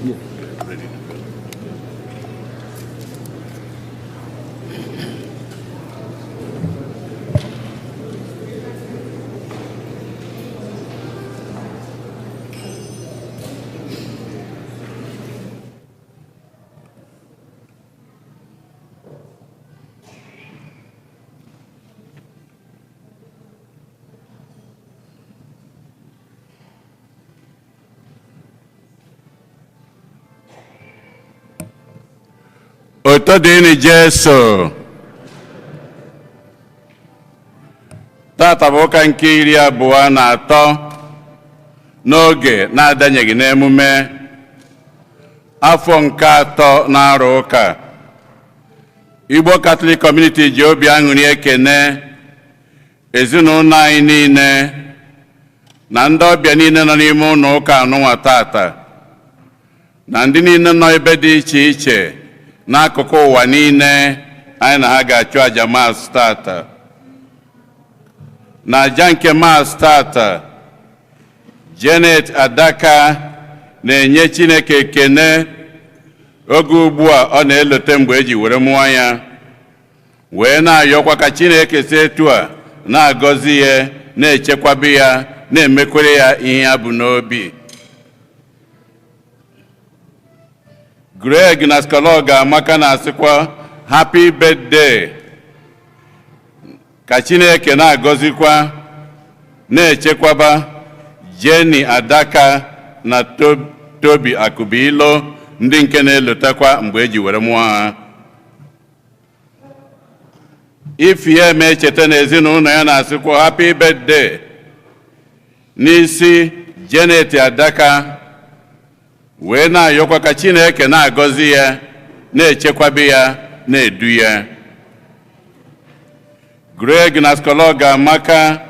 Yeah. Ready to go. Otito dịrị Jesu. Tata bụ ụka nke 23 n'oge na-adanyeghị n'emume afọ nke atọ na-arụ ụka. Igbo Catholic Community ji obi aṅụrị ekene ezinụlọ anyị niile na ndị ọbịa niile nọ n'ime ụlọ ụka anụnwa tata na ndị niile nọ ebe dị iche iche n'akụkụ ụwa niile anyị na ha ga-achụ aja Mass tata. Na aja nke Mass tata, Janet Adaka na-enye Chineke ekene oge ugbu a ọ na-elote mgbe eji were mụọ ya, wee na-ayọkwa ka Chineke si etu a na-agọzi ya, na-echekwaba ya, na-emekwere ya ihe ya bụ n'obi. Greg na Skologa Amaka na-asịkwa happy birthday, ka Chineke na-agọzikwa na-echekwaba Jenny Adaka na Tobi Akụbilo, ndị nke na-elotekwa mgbe eji were mụọ ha. Ifieme echeta na ezinụlọ ya na-asịkwa happy birthday n'isi Janet Adaka, wee na-ayọkwa ka Chineke na-agọzi ya, na-echekwaba ya, na-edu ya. Greg na Skologa Amaka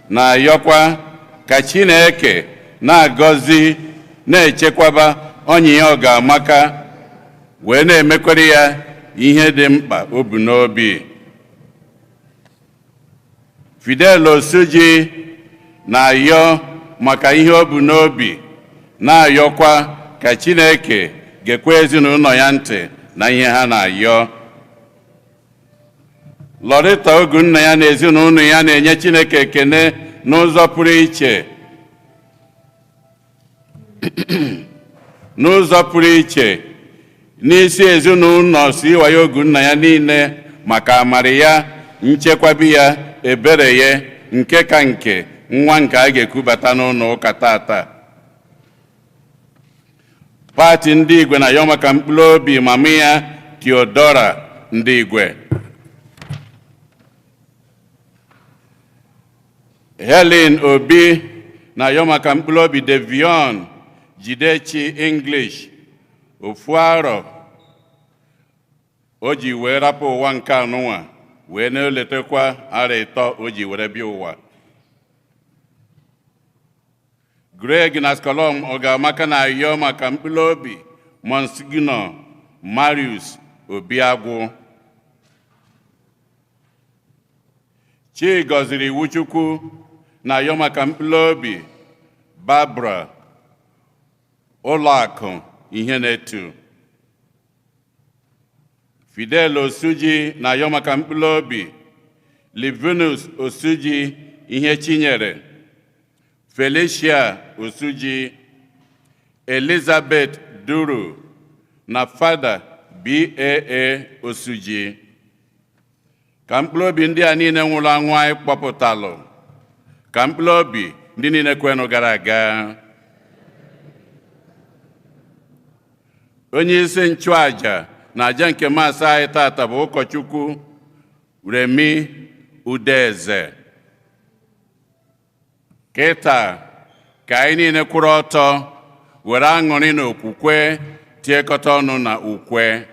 na-ayọkwa ka Chineke na-agọzi, na-echekwaba ọnyị ya ọ ga-amaka, wee na-emekwere ya ihe dị mkpa o bu n'obi. Fidel Osuji na-ayọ maka ihe o bu n'obi, na-ayọkwa ka Chineke gekwe ezinụlọ ya ntị na ihe ha na-ayọ. Lorita Ogunna ya na ezinụlọ ya na-enye Chineke ekene n'ụzọ pụrụ iche n'isi ezinụlọ Siwaye Ogunna ya niile maka amara ya, nchekwabi ya, ebere ya, nke ka nke nwa nke a ga-ekubata n'ụlọ ụka tata. Pati ndị Igwe na-ayọ maka mkpụrụ obi mama ya, Theodora ndị Igwe. Helen Obi na-ayọ maka mkpụrụ obi Devion Jidechi English, ofu arọ o ji wee rapụ ụwa nke anụnwa, wee na-eletakwa arọ 3 o ji were bịa ụwa. Greg na Skolom Ọgamaka na-ayọ maka mkpụrụ obi Monsignor Marius Obiagwụ. Chi gọziri Iwuchukwu na-ayọ maka mkpụrụ obi Barbara Ụlọakụ ihe na-etu. Fidel Osuji na-ayọ maka mkpụrụ obi Livinus Osuji ihe chinyere, Felicia Osuji, Elizabeth Duru na Fada BAA Osuji. Ka mkpụrụ obi ndị a niile nwụrụ anwụ anyị kpọpụtalụ, ka mkpụrụ obi ndị niile kwenụ gara aga. Onye isi nchụaja na aja nke Mass anyị tata bụ ụkọchukwu Remi Udeze. Kịta ka anyị niile kwụrụ ọtọ were aṅụrị na okwukwe tiekọta ọnụ na ukwe.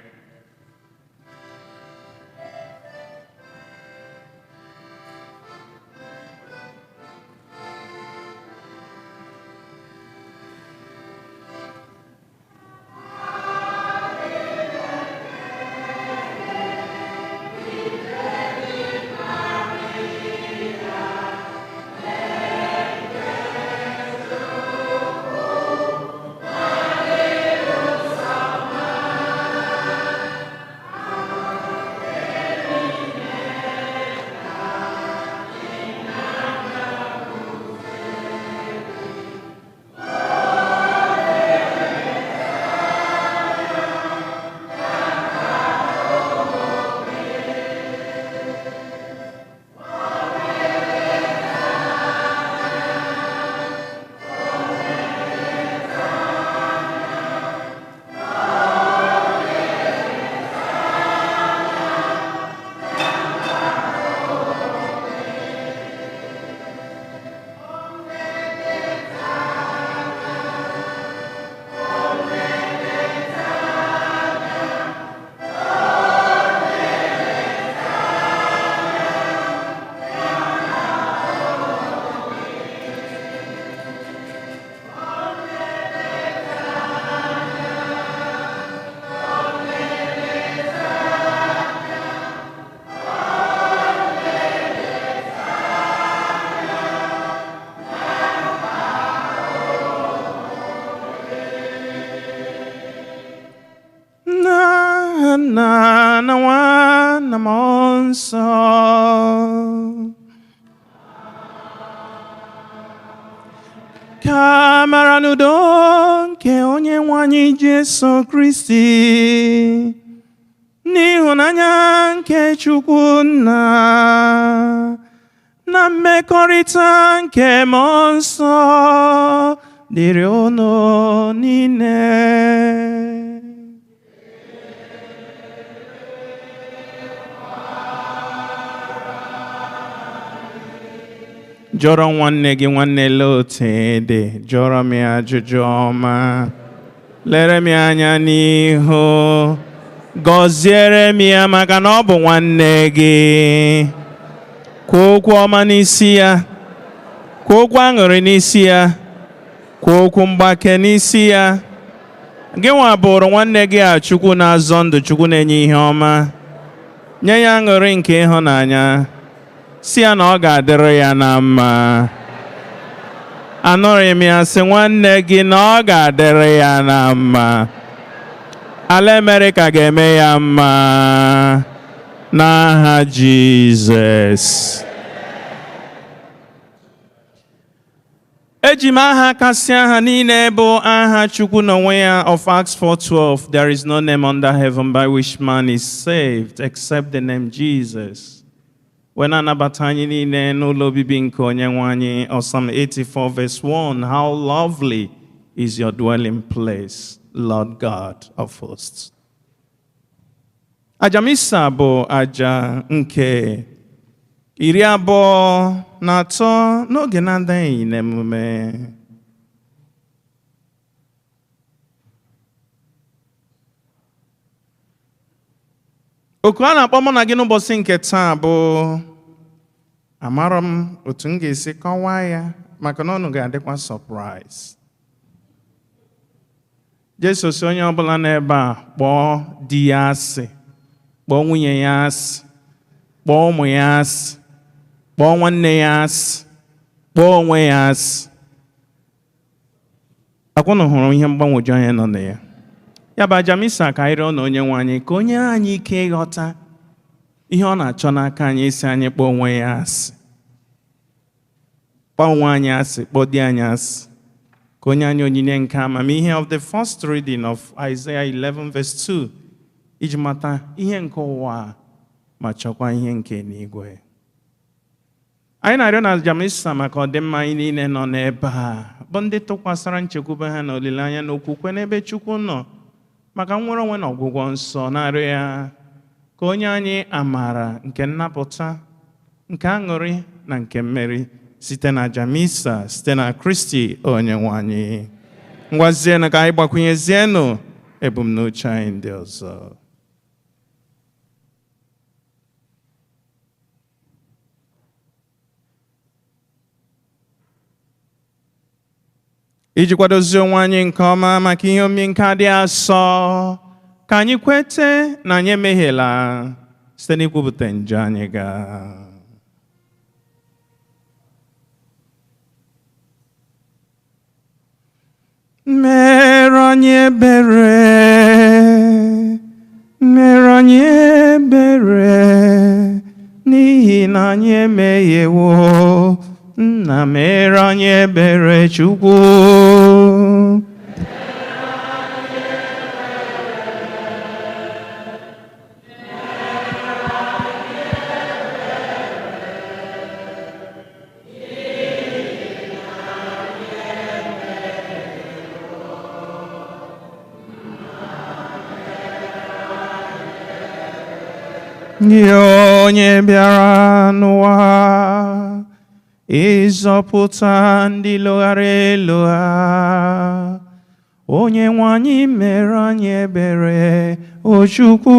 Nna na Nwa na Mmụọ Nsọ. Ka amara na udo nke Onye nwe anyị Jesu Kristi, n'ịhụnanya nke Chukwu Nna, na mmekọrịta nke Mmụọ Nsọ dịrị unu niile. Jụọrọ nwanne gị nwanne lee otu ị dị, jụọrọ m ya ajụjụ ọma, lere m ya anya n'ihu, gọziere m ya maka na ọ bụ nwanne gị. Kwuo okwu ọma n'isi ya, kwuo okwu aṅụrị n'isi ya, kwuo okwu mgbake n'isi ya. Gị nwa bụrụ nwanne gị a Chukwu na-azọ ndụ, Chukwu na-enye ihe ọma. Nye ya aṅụrị nke ịhụnanya, si ya na ọ ga-adịrị ya na mma. Anụrị m ya sị nwanne gị na ọ ga-adịrị ya na mma. Ala Amerịka ga-eme ya mma n'aha Jizọs. Eji m aha kasị aha niile bụ aha Chukwu n'onwe ya of Acts 4:12. There is no name under heaven by which man is saved except the name Jesus. Wee na-anabata anyị niile n'ụlọ obibi nke Onye nwe anyị of Psalm 84 verse 1. How lovely is your dwelling place, Lord God of hosts. Aja Misa bụ aja nke 23 n'oge na-adịghị n'emume. Oku a na-akpọ mụ na gị n'ụbọchị nke taa bụ, amarọ m otu m ga-esi kọwaa ya maka na unu ga-adịkwa surprise. Jesu si onye ọbụla n'ebe a kpọọ di ya asị, kpọọ nwunye ya asị, kpọọ ụmụ ya asị, kpọọ nwanne ya asị, kpọọ onwe ya asị. Akwụnụ hụrụ ihe mgbagwoju anya nọ na ya. Ya bụ aja Misa ka anyị rịọ na Onye nwe anyị ka o nyere anyị ike ịghọta ihe ọ na-achọ n'aka anyị isi anyị kpọọ onwe ya asị, kpọọ onwe anyị asị, kpọọ di anyị asị, ka onye anyị onyinye nke amamihe of the first reading of Isaiah 11 verse 2 iji mata ihe nke ụwa ma chọkwa ihe nke n'igwe. Anyị na-arịọ na aja Misa maka ọdịmma anyị niile nọ n'ebe a bụ ndị tụkwasara nchekwube ha na olileanya na okwukwe n'ebe Chukwu nọ maka nnwere onwe na ọgwụgwọ nsọ. Na-arịọ ya ka onye anyị amara nke nnapụta, nke aṅụrị na nke mmeri site na aja Misa, site na Kristi Onye nwe anyị. Ngwazienụ ka anyị gbakwunyezienụ ebumnuche anyị ndị ọzọ. Iji kwadozie onwe anyị nke ọma maka ihe omimi nke adịghị asọ, ka anyị kwete na anyị emehiela site n'ikwupụta njọ anyị ga. Mere anyị ebere, mere anyị ebere, n'ihi na anyị emehiewo. Nna mere anyị ebere, Chukwu. Gị onye bịara n'ụwa ịzọpụta ndị lụghara elu ha, Onye nwe anyị mere anyị ebere, o Chukwu.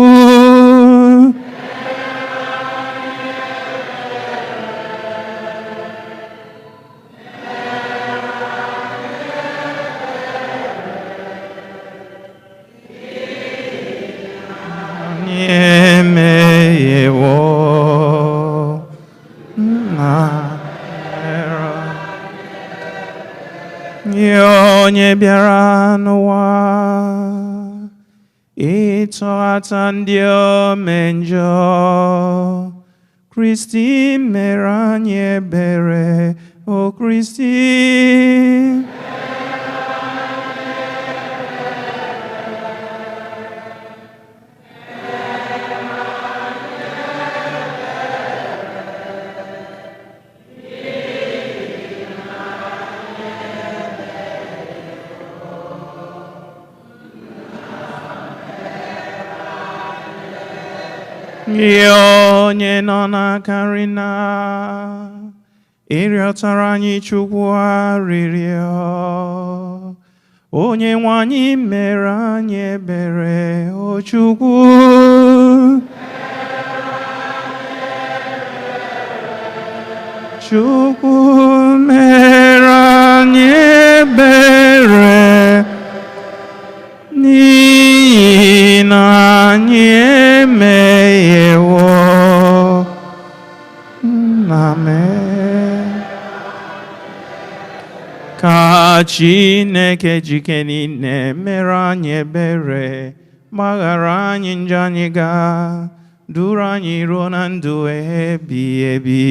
Anyị emehiewo, Nna mere onye bịara n'ụwa Ịtọghata ndị ome njọ, Kristi mere anyị ebere, o Kristi. Gị onye nọ n'aka nri na ịrịọtara anyị Chukwu arịrịọ, onye nwe anyị mere anyị ebere, o Chukwu. Chukwu mere anyị ebere, n'ihi na anyị emehiewo. Nna m, ka Chineke jike niile mere anyị ebere, gbaghara anyị njọ anyị ga, duru anyị ruo na ndụ ebighị ebi.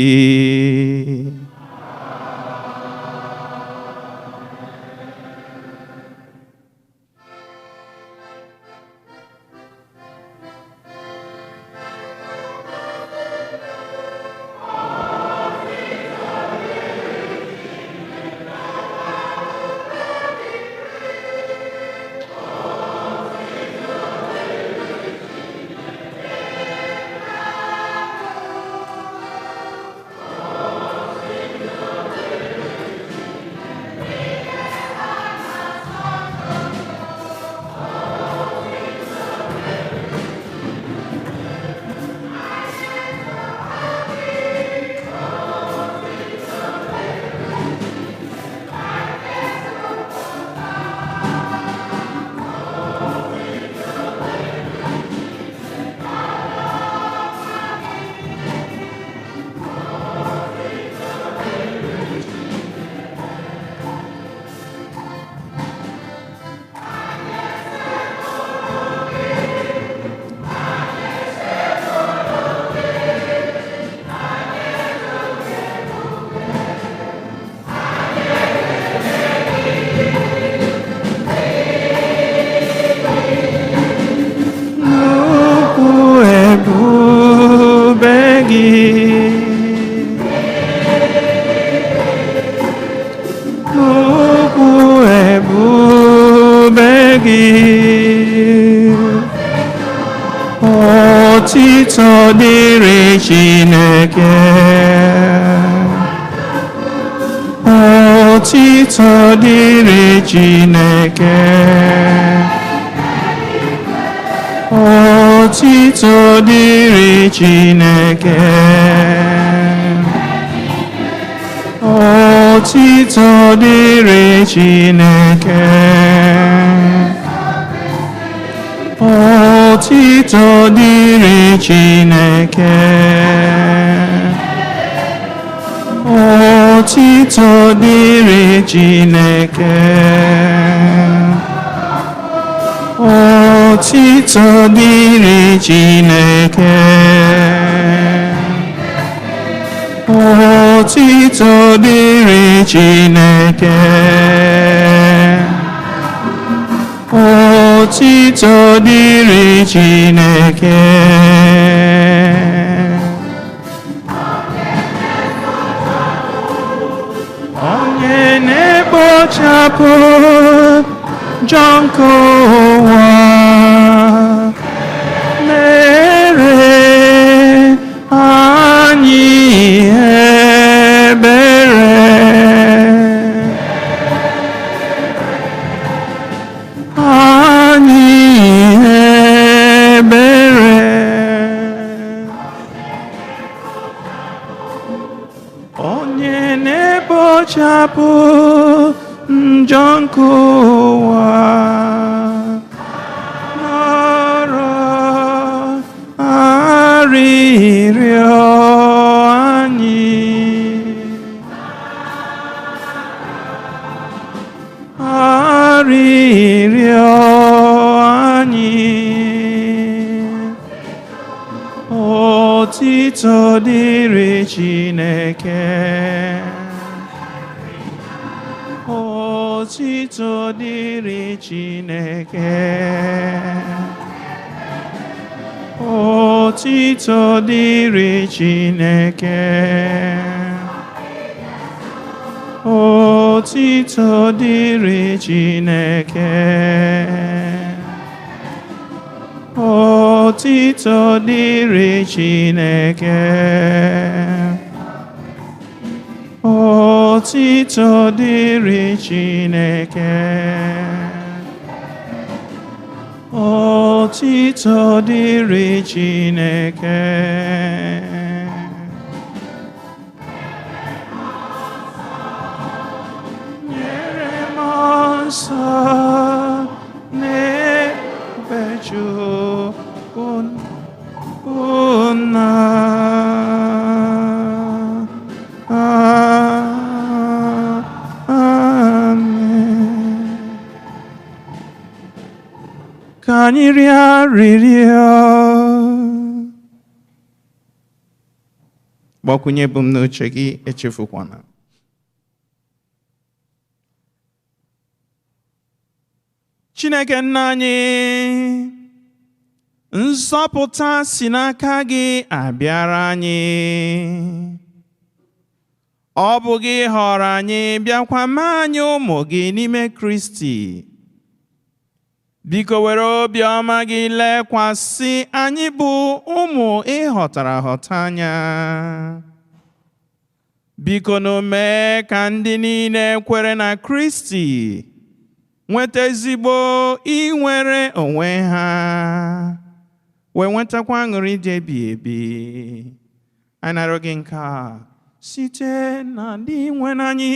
Gị. Otito dịrị Chineke. Otito dịrị Chineke. Otito dịrị Chineke. Otito dịrị Chineke. Otito dịrị Chineke. Otito dịrị Chineke. Otito dịrị Chineke. Otito dịrị Chineke. Otito dịrị Chineke. Onye na-ekpochapụ njọ nke ụwa, mere anyị ebere. Anyị ebere. Onye na-ekpochapụ njọ nke ụwa, nọrọ arịrịọ anyị. Arịrịọ anyị. Otito dịrị Chineke. Otito dịrị Chineke. Otito dịrị Chineke. Otito dịrị Chineke. Otito dịrị Chineke. Otito dịrị Chineke. Otito dịrị Chineke. Nyere m nsọ n'ebube Chukwu nna. Amen. Ka anyị rịọ arịrịọ. Gbakwunye ebumnuche gị, echefukwana. Chineke nna anyị, nzọpụta si n'aka gị abịara anyị. Ọ bụ gị họrọ anyị bịakwa mee anyị ụmụ gị n'ime Kristi. Biko were obiọma gị lekwasị anyị bụ ụmụ ịghọtara aghọta anya. Biko nụ mee ka ndị niile kwere na Kristi nweta ezigbo inwere onwe ha, wee nwetakwa aṅụrị dị ebighị ebi. Anyị na-arịọ gị nke a site na ndị nwe anyị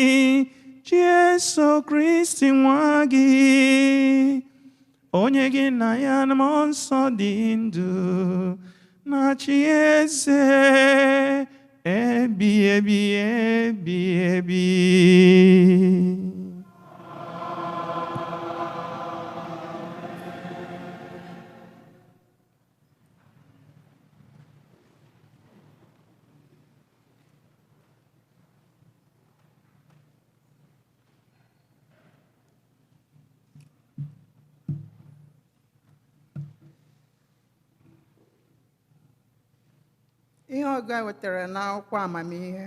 Jesu Kristi nwa gị, onye gị na ya na Mmụọ Nsọ dị ndụ na-achị eze ebi ebi ebi ebi. Ihe ọgụ a wetara n'akwụkwọ amamihe.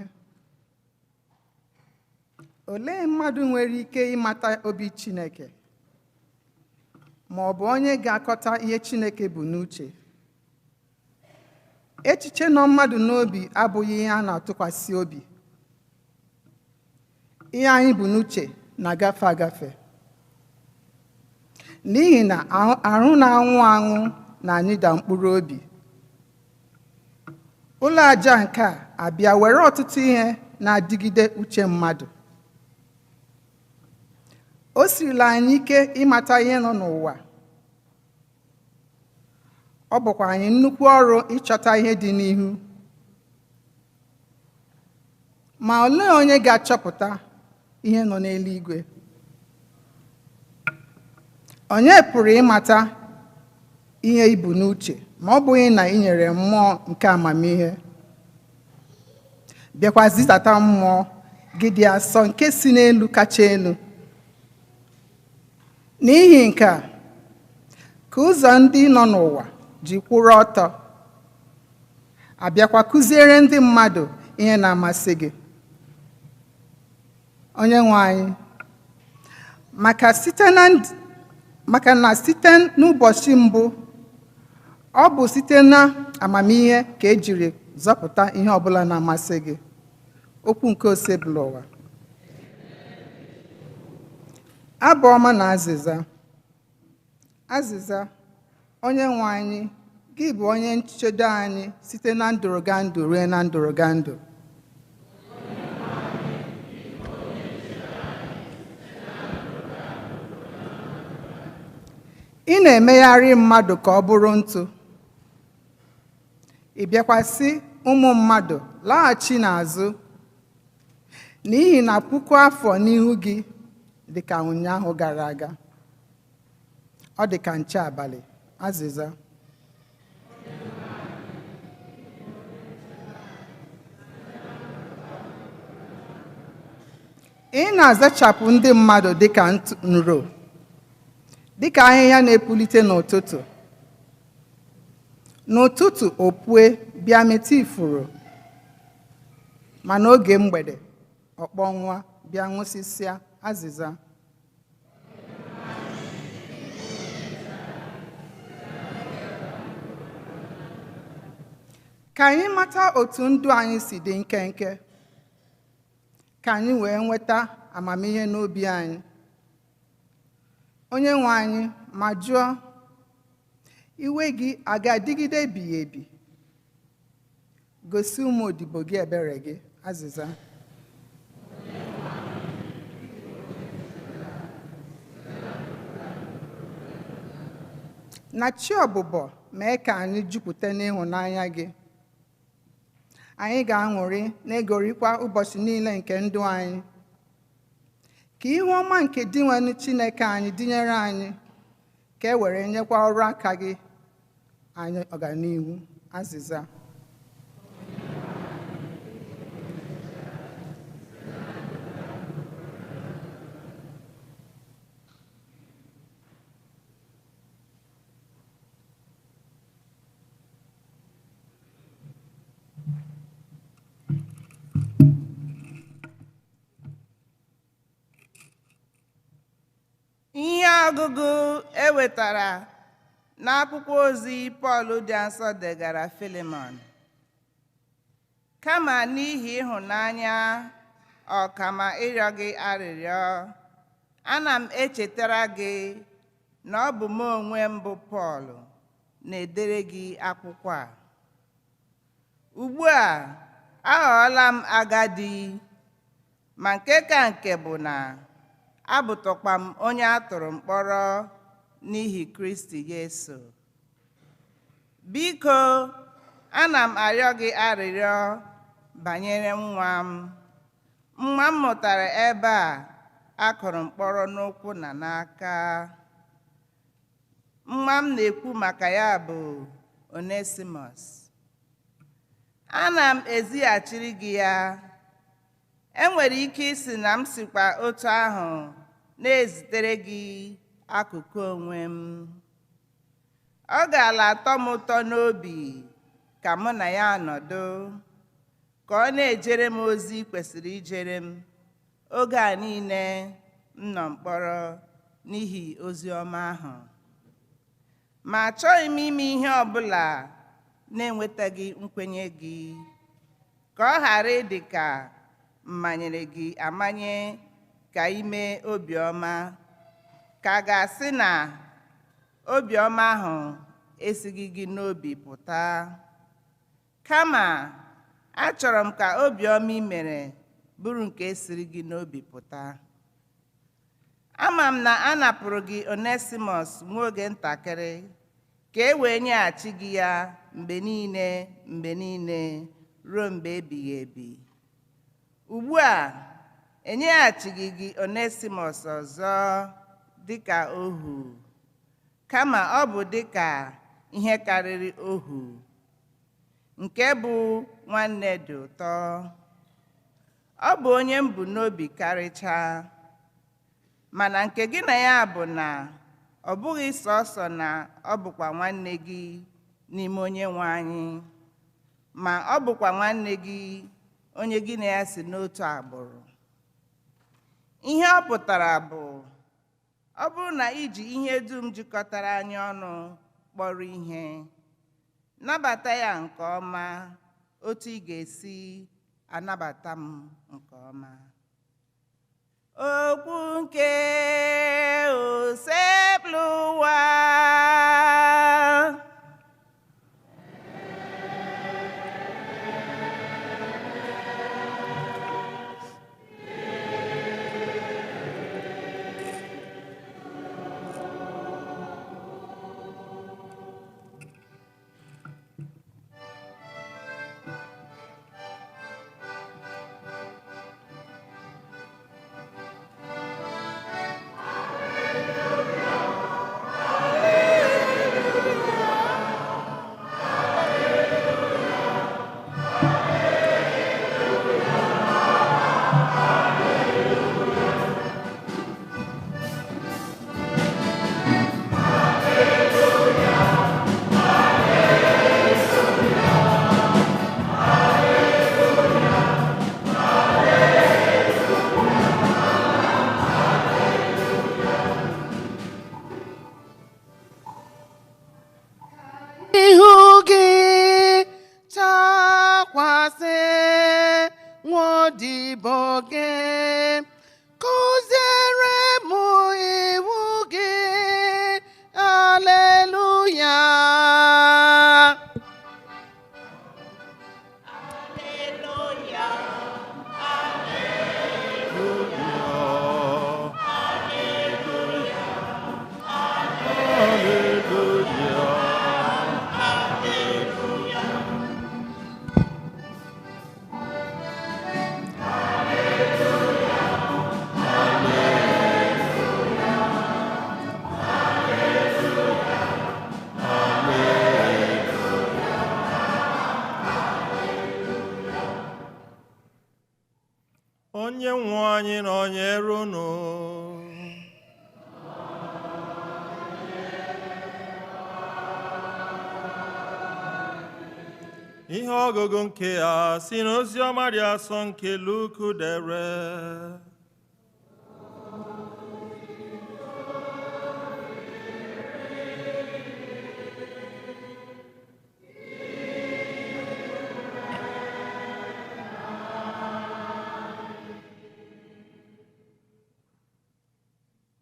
Olee mmadụ nwere ike ịmata obi Chineke, ma ọ bụ onye ga-akọta ihe Chineke bụ n'uche? Echiche nọ mmadụ n'obi abụghị ihe a na-atụkwasị obi. Ihe anyị bụ n'uche na-agafe agafe, n'ihi na arụ na-anwụ anwụ na-anyịda mkpụrụ obi. Ụlọ aja nke a abịa were ọtụtụ ihe na-adịgide uche mmadụ. O sirila anyị ike ịmata ihe nọ n'ụwa. Ọ bụkwa anyị nnukwu ọrụ ịchọta ihe dị n'ihu. Ma olee onye ga-achọpụta ihe nọ n'eluigwe? Onye pụrụ ịmata ihe ibu n'uche ma ọ bụghị na ị nyere mmụọ nke amamihe, bịakwa zidata mmụọ gị dị asọ nke si n'elu kacha elu? N'ihi nke a, ka ụzọ ndị nọ n'ụwa ji kwụrụ ọtọ, abịakwa kụziere ndị mmadụ ihe na-amasị gị. Onye nwe anyị, maka na site n'ụbọchị mbụ, ọ bụ site na amamihe ka ejiri zọpụta ihe ọbụla na-amasị gị. Okwu nke Osebụlụwa. Abụ ọma na azịza. Azịza, onye nwe anyị, gị bụ onye nchedo anyị site na ndụrụgandụ ruo na ndụrụgandụ. Ị na-emegharị mmadụ ka ọ bụrụ ntụ. Ị bịakwasị ụmụ mmadụ laghachi n'azụ, n'ihi na puku afọ n'ihu gị dị ka ụnyaahụ gara aga. Ọ dị ka nche abalị. Azịza. Ị na-azachapụ ndị mmadụ dịka nro, dịka ahịhịa na-epulite n'ụtụtụ. N'ụtụtụ o pue bịa metụ ifuru, ma n'oge mgbede ọ kpọnwụa bịa nwụsịsịa. Azịza. Ka anyị mata otu ndụ anyị si dị nkenke, ka anyị wee nweta amamihe n'obi anyị. Onye nwe anyị, ma jụọ, iwe gị a ga-adịgide ebighị ebi? Gosi ụmụ odibo gị ebere gị. Azịza. Na chi ọbụbọ mee ka anyị jupụta n'ịhụnanya gị. Anyị ga-aṅụrị na-egorikwa ụbọchị niile nke ndụ anyị. Ka ihu ọma nke Dinwenụ Chineke anyị dịnyere anyị, ka e were nyekwa ọrụ aka gị anyị ọganihu. Azịza. Ihe ọgụgụ e wetara n'akwụkwọ ozi Pọl dị nsọ degara Filemọn. Kama n'ihi ịhụnanya ọkama ịrịọ gị arịrịọ, ana m echetara gị na ọ bụ m onwe m bụ Pọl na-edere gị akwụkwọ a. Ugbu a aghọọla m agadi, ma nke ka nke bụ na abụtọkwa m onye a tụrụ mkpọrọ n'ihi Kristi Jesu. Biko, ana m arịọ gị arịrịọ banyere nwa m. Nwa m mụtara ebe a kụrụ mkpọrọ n'ụkwụ na n'aka. Nwa m na-ekwu maka ya bụ Onesimus. Ana m ezighachiri gị ya. Enwere ike isi na m sikwa otu ahụ na-ezitere gị akụkụ onwe m. Ọ gaala atọ m ụtọ n'obi ka mụ na ya nọdụ, ka ọ na-ejere m ozi kwesịrị ijere m oge a niile m nọ mkpọrọ n'ihi ozi ọma ahụ. Ma achọghị m ime ihe ọbụla na-enwetaghị nkwenye gị, ka ọ ghara ịdị ka m manyere gị amanye ka ime obiọma, ka a ga-asị na obiọma ahụ esighị gị n'obi pụta. Kama achọrọ m ka obiọma ị mere bụrụ nke siri gị n'obi pụta. Ama m na a napụrụ gị Onesimus nwa oge ntakịrị ka e wee nyeghachi gị ya mgbe niile mgbe niile ruo mgbe ebighị ebi. Ugbu a enyeghachighị gị Onesimus ọzọ dịka ohu, kama ọ bụ dịka ihe karịrị ohu, nke bụ nwanne dị ụtọ. Ọ bụ onye m bu n'obi karịchaa, mana nke gị na ya bụ na ọ bụghị sọsọ na ọ bụkwa nwanne gị n'ime onye nwe anyị, ma ọ bụkwa nwanne gị onye gị na ya si n'otu agbụrụ. Ihe ọ pụtara bụ, ọ bụrụ na iji ihe dum jikọtara anyị ọnụ kpọrọ ihe, nabata ya nke ọma otu ị ga-esi anabata m nke ọma. Okwu nke Osebụlụwa. odibo gị. Kụziere m iwu gị. Aleluya. Onye nwe anyị nọnyere unu. Ihe ọgụgụ nke a si n'ozi ọma dị asọ nke Luk dere.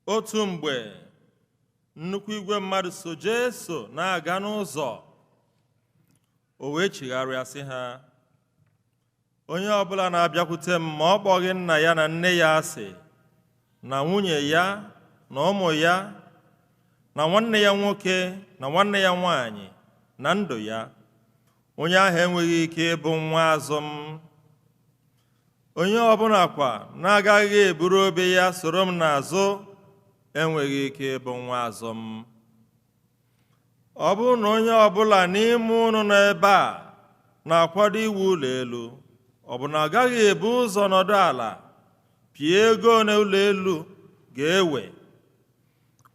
Otu mgbe nnukwu igwe mmadụ so Jesu na-aga n'ụzọ, o wee chigharịa sị ha, onye ọbụla na-abịakwute m ma ọ kpọghị nna ya na nne ya asị, na nwunye ya na ụmụ ya na nwanne ya nwoke na nwanne ya nwanyị na ndụ ya, onye ahụ enweghị ike ịbụ nwa azụ m. Onye ọbụla kwa na-agaghị eburu obe ya soro m n'azụ enweghị ike ịbụ nwa azụ m. Ọ bụrụ na onye ọbụla n'ime unu nọ ebe a na-akwado iwu ụlọ elu, ọ bụ na ọ gaghị ebu ụzọ nọdụ ala pịa ego ole ụlọ elu ga-ewe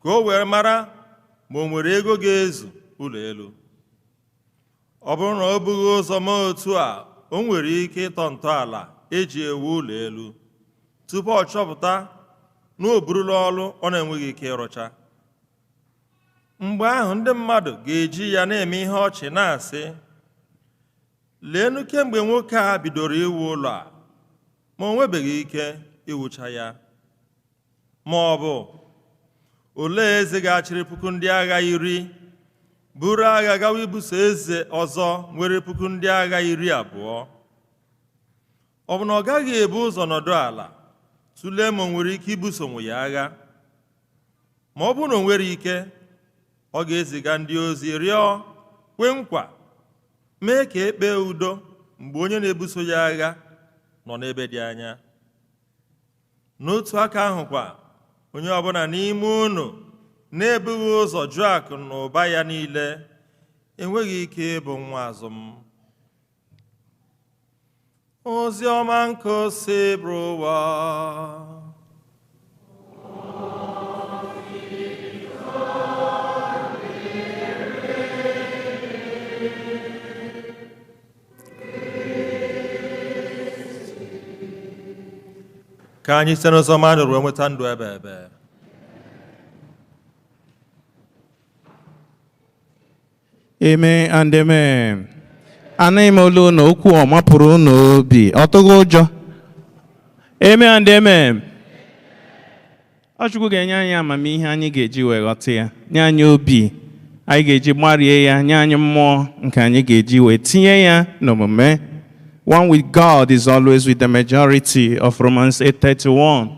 ka o wee mara ma o nwere ego ga-ezu ụlọ elu. Ọ bụrụ na o bughị ụzọ mee otu a, o nwere ike ịtọ ntọala eji ewu ụlọ elu tupu ọ chọpụta na o burula ọlụ ọ na-enweghị ike ịrụcha. Mgbe ahụ ndị mmadụ ga-eji ya na-eme ihe ọchị na-asị, leenụ kemgbe nwoke a bidoro iwu ụlọ a ma o nwebeghị ike iwucha ya. Ma ọ bụ olee eze ga-achịrị 10,000 ndị agha buru agha gawa ibuso eze ọzọ nwere 20,000 ndị agha? Ọ bụ na ọ gaghị ebu ụzọ nọdụ ala tụlee ma o nwere ike ibuso onwe ya agha? Ma ọ bụrụ na o nwere ike, ọ ga-eziga ndị ozi rịọ kwe nkwa mee ka e kpee udo mgbe onye na-ebuso ya agha nọ n'ebe dị anya. N'otu aka ahụ kwa, onye ọbụla n'ime unu na-ebughị ụzọ jụọ akụ na ụba ya niile enweghị ike ịbụ nwa azụ m. Ozi ọma nke Osebụrụwa. Ka anyị site n'ụzọ ọma nụrụ nweta ndụ ebe ebe. Amen and amen. Anaghị m olu unu okwu ọ mapụrụ unu obi, ọ tụghị ụjọ. Amen and amen. Ọ Chukwu ga-enye anyị amamihe anyị ga-eji wee ghọta ya, nye anyị obi anyị ga-eji gbarie ya, nye anyị mmụọ nke anyị ga-eji wee tinye ya n'omume. One with God is always with the majority of Romans 8:31.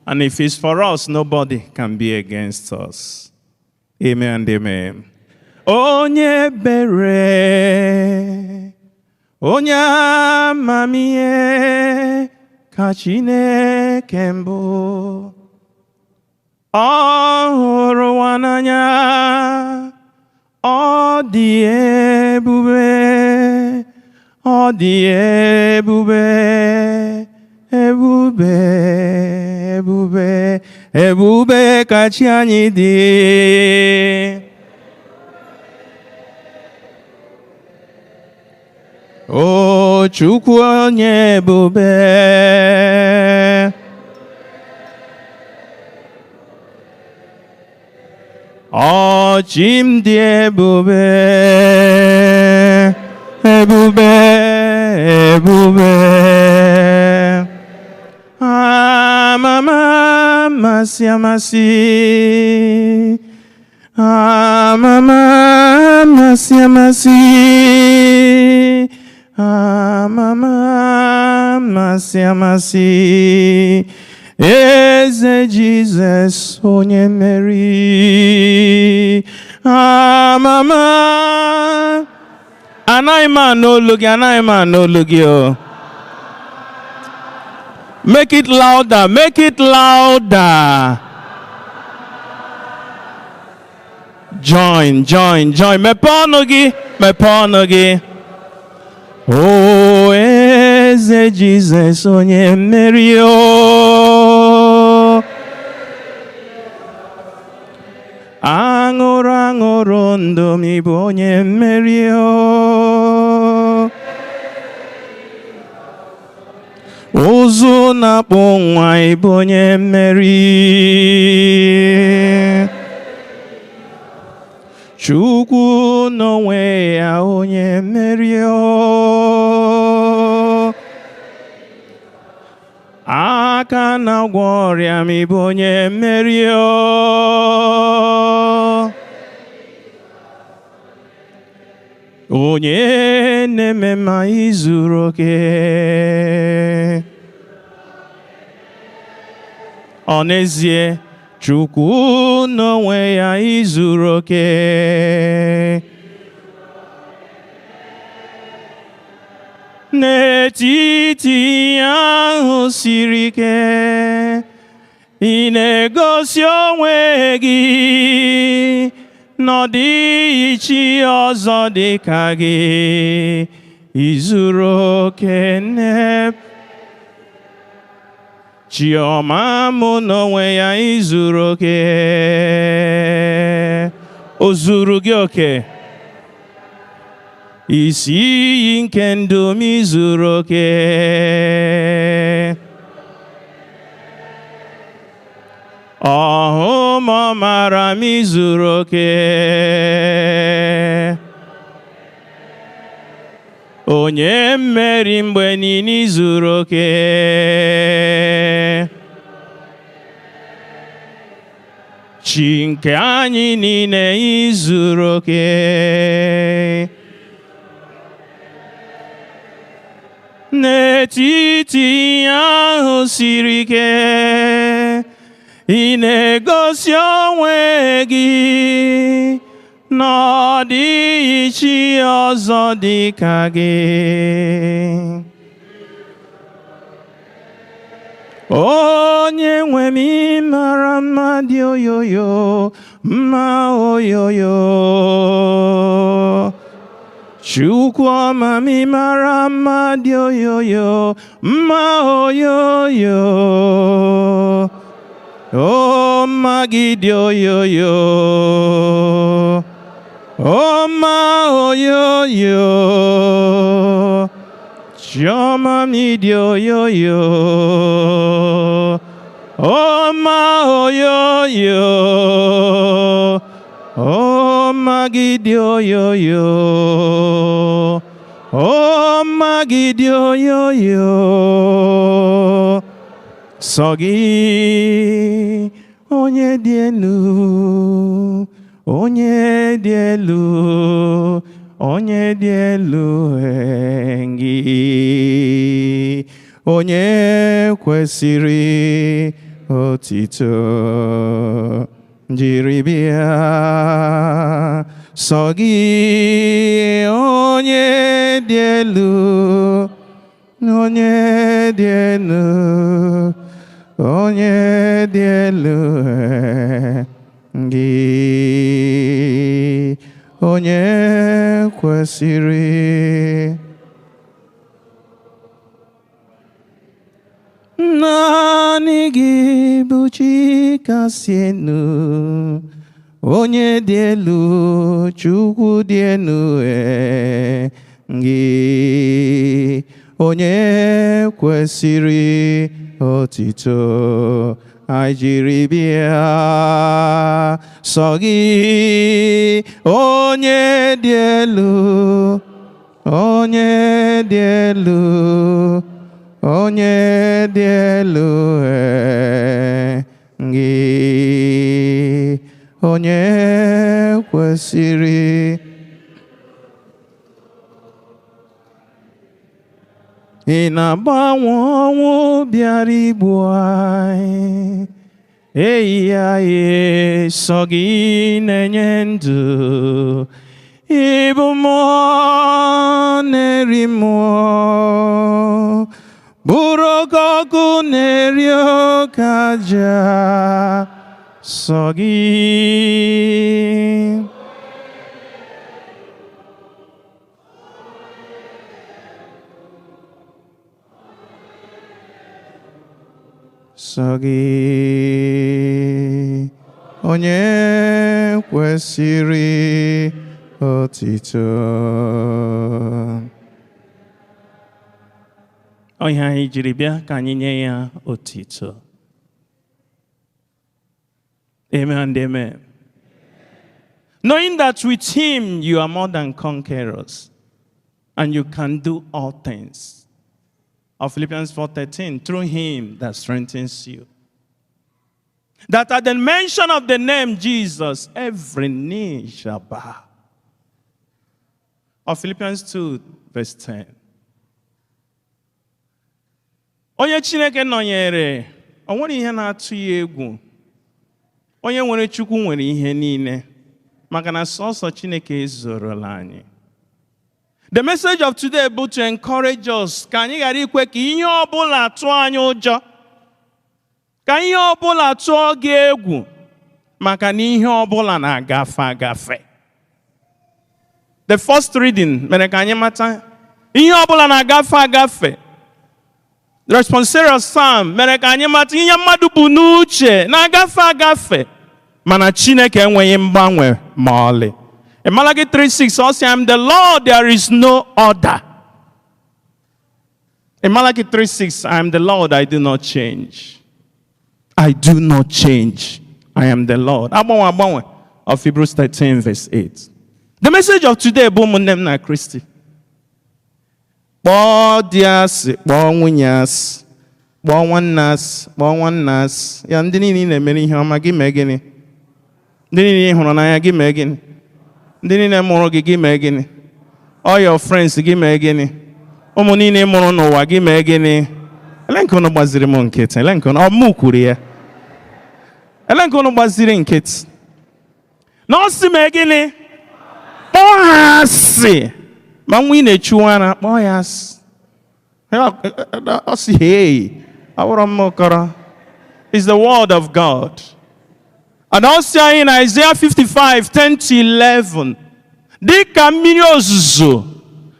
And if it's for us, nobody can be against us. Amen and amen. Onye ebere, onye amamihe ka Chineke mbụ. Ọ hụrụ ụwa n'anya, ọ dị ebube, ọ dị ebube, ebube, ebube, ebube ka chi anyị dị. O Chukwu onye ebube, ọ chi m dị ebube, ebube, ebube. Amasị amasị, amama amasị amasị, amama amasị amasị, Eze Jizọs onye mmeri. Amama. Anaghị m anụ olu gị, anaghị m anụ olu gị o. Make it louder, make it louder. Join, join, join. Mepee ọnụ gị, mepee ọnụ gị. O Eze Jizọs onye mmeri o. Aṅụrụ aṅụrụ ndụ m, ịbụ onye mmeri o. Ụzụ na-akpụ nwa, ịbụ onye mmeri. Chukwu n'onwe ya onye mmeri o. Aka na-agwọ ọrịa m, ịbụ onye mmeri o. Onye na-eme mma, izuru oke. Ọ n'ezie, Chukwu n'onwe ya izuru oke. N'etiti ahụ siri ike, ị na-egosi onwe gị na ọ dịghị chi ọzọ dị ka gị. Izuru oke nne. Chiọma mụ n'onwe ya izuru oke. O zuru gị oke. Isi iyi nke ndụ m, izuru oke. Ọhụ m mara m, izuru oke. Onye mmeri mgbe niile, izuru oke. Chi nke anyị niile, izuru oke. N'etiti ahụ siri ike, ị na-egosi onwe gị na ọ dịghị chi ọzọ dị ka gị. Onye nwe m, mara mma dị oyoyo, mma oyoyo. Chukwu ọma m, mara mma dị oyoyo, mma oyoyo. O mma gị dị oyoyo, o mma oyoyo. Chiọma m dị oyoyo, o mma oyoyo. O mma gị dị oyoyo, o mma gị dị oyoyo. Sọ gị onye dị elu, onye dị elu, onye dị elu gị, onye kwesịrị otito jiri bịa. Sọ gị onye dị elu, onye dị elu, onye dị elu gị, onye kwesịrị. Naanị gị bụ chi kasị elu, onye dị elu, Chukwu dị elu gị, onye kwesịrị otito anyị jiri bịa. Sọ gị onye dị elu, onye dị elu, onye dị elu Gị onye kwesịrị ị na-agbanwe ọnwụ bịara igbu anyị. Eyi anyị sọ gị na-enye ndụ. Ịbụ mmụọ na-eri mmụọ, bụrụ oke ọkụ na-eri oke aja, sọ gị. Sọ gị onye kwesịrị otito. Ọ ihe anyị jiri bịa ka anyị nye ya otito. Amen and amen. Knowing that with him you are more than conquerors and you can do all things. Of Philippians 4:13, through him that strengthens you. That at the mention of the name Jesus, every knee shall bow. Of Philippians 2, verse 10. Onye Chineke nọnyere, o nwere ihe na-atụ ya egwu. Onye nwere Chukwu nwere ihe niile, maka na sọsọ Chineke ezorola anyị. The message of today bụ to encourage us ka anyị ghara ikwe ka ihe ọbụla tụọ anyị ụjọ, ka ihe ọbụla tụọ gị egwu, maka na ihe ọbụla na-agafe agafe. The first reading mere ka anyị mata ihe ọbụla na-agafe agafe. The responsorial psalm mere ka anyị mata ihe mmadụ bụ n'uche na-agafe agafe, mana Chineke enweghị mgbanwe ma ọlị. In Malachi 3:6, ọ sị, "I am the Lord, there is no other." In Malachi 3:6, "I am the Lord, I do not change. I do not change. I am the Lord." Agbanwe agbanwe of Hebrews 13 verse 8. The message of today bụ, ụmụnne m na Kristi, kpọọ di asị, kpọọ nwunye asị, kpọọ nwanne asị, kpọọ nwanne asị. Ya ndị niile ị na-emere ihe ọma, gị mee gịnị? Ndị niile ị hụrụ n'anya, gị mee gịnị? Ndị niile mụrụ gị, gị mee gịnị? All your friends, gị mee gịnị? Ụmụ niile ị mụrụ n'ụwa, gị mee gịnị? Ele nke unu gbaziri m nkịtị? Ele nke unu ọ mụ kwuru ya? Ele nke unu gbaziri nkịtị? Na ọ sị mee gịnị? Kpọọ ha asị. Ma nwa ị na-echu ara, kpọọ ya asị. Ọ sị, hey, ọ bụrụ m kọrọ. It's the word of God. And ọ sị anyị na Isaiah 55, 10 to 11, dịka mmiri ozuzo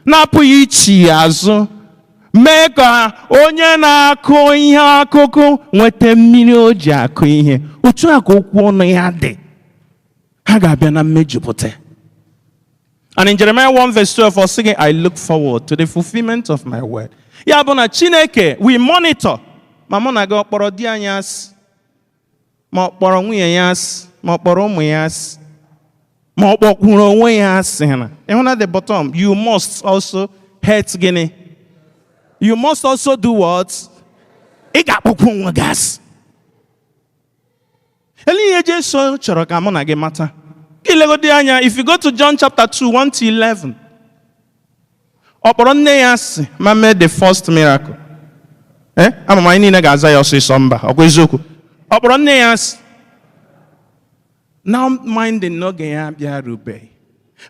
na-apụghị ichi azụ mee ka onye na-akụ ihe akụkụ nweta mmiri o ji akụ ihe, otu a ka okwu ọnụ ya dị, ha ga-abịa na mmejupụta. And in Jeremiah 1 verse 12, ọ sị gị, "I look forward to the fulfillment of my word." Ya bụ na Chineke, we monitor ma mụ na gị ọ kpọrọ di anyị asị, ma ọ kpọrọ nwunye ya asị, ma ọ kpọrọ ụmụ ya asị, ma ọ kpọkwuru onwe ya asị. Na ịhụ na the bottom, you must also hate gịnị? You must also do what? Ị ga-akpọkwu onwe gị asị. Ele ihe Jesu chọrọ ka mụ na gị mata. Gị legodi anya, if you go to John chapter 2, 1 to 11, ọ kpọrọ nne ya asị ma mee the first miracle? Eh, ama m anyị niile ga-aza ya ọsịsọ, mba. Ọkwa eziokwu? Ọ kpọrọ nne ya asị? Now minding n'oge ya bịarubeghị,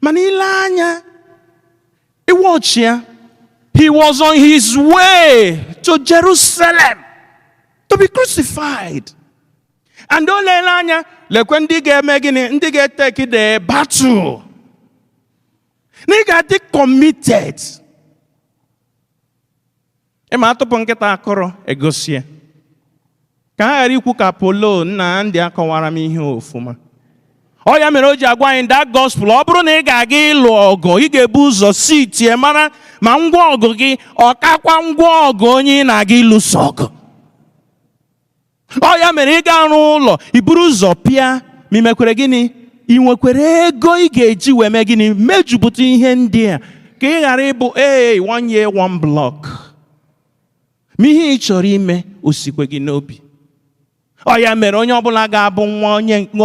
mana ile anya iwọchi ya, he was on his way to Jerusalem to be crucified, and o lele anya, lekwe ndị ga-eme gịnị, ndị ga-eteki the battle, na ị ga-adị committed. Ịma atụpụ nkịta akụrụ egosie ka ha ghara ikwu ka Polo nna ndị akọwara m ihe ofuma. Ọ ya mere o ji agwa anyị that gospel, ọ bụrụ na ị ga-aga ịlụ ọgụ, ị ga-ebu ụzọ si tie mara ma ngwa ọgụ gị ọ kakwa ngwa ọgụ onye ị na-aga ịlụso ọgụ. Ọ ya mere ị ga-arụ ụlọ, i buru ụzọ pịa ma ị mekwere gịnị, ị nwekwara ego ị ga-eji wee mee gịnị, mejupụta ihe ndị a, ka ị ghara ịbụ ee, one year, one block, ma ihe ị chọrọ ime osikwe gị n'obi. Ọ ya mere onye ọbụla ga-abụ nwa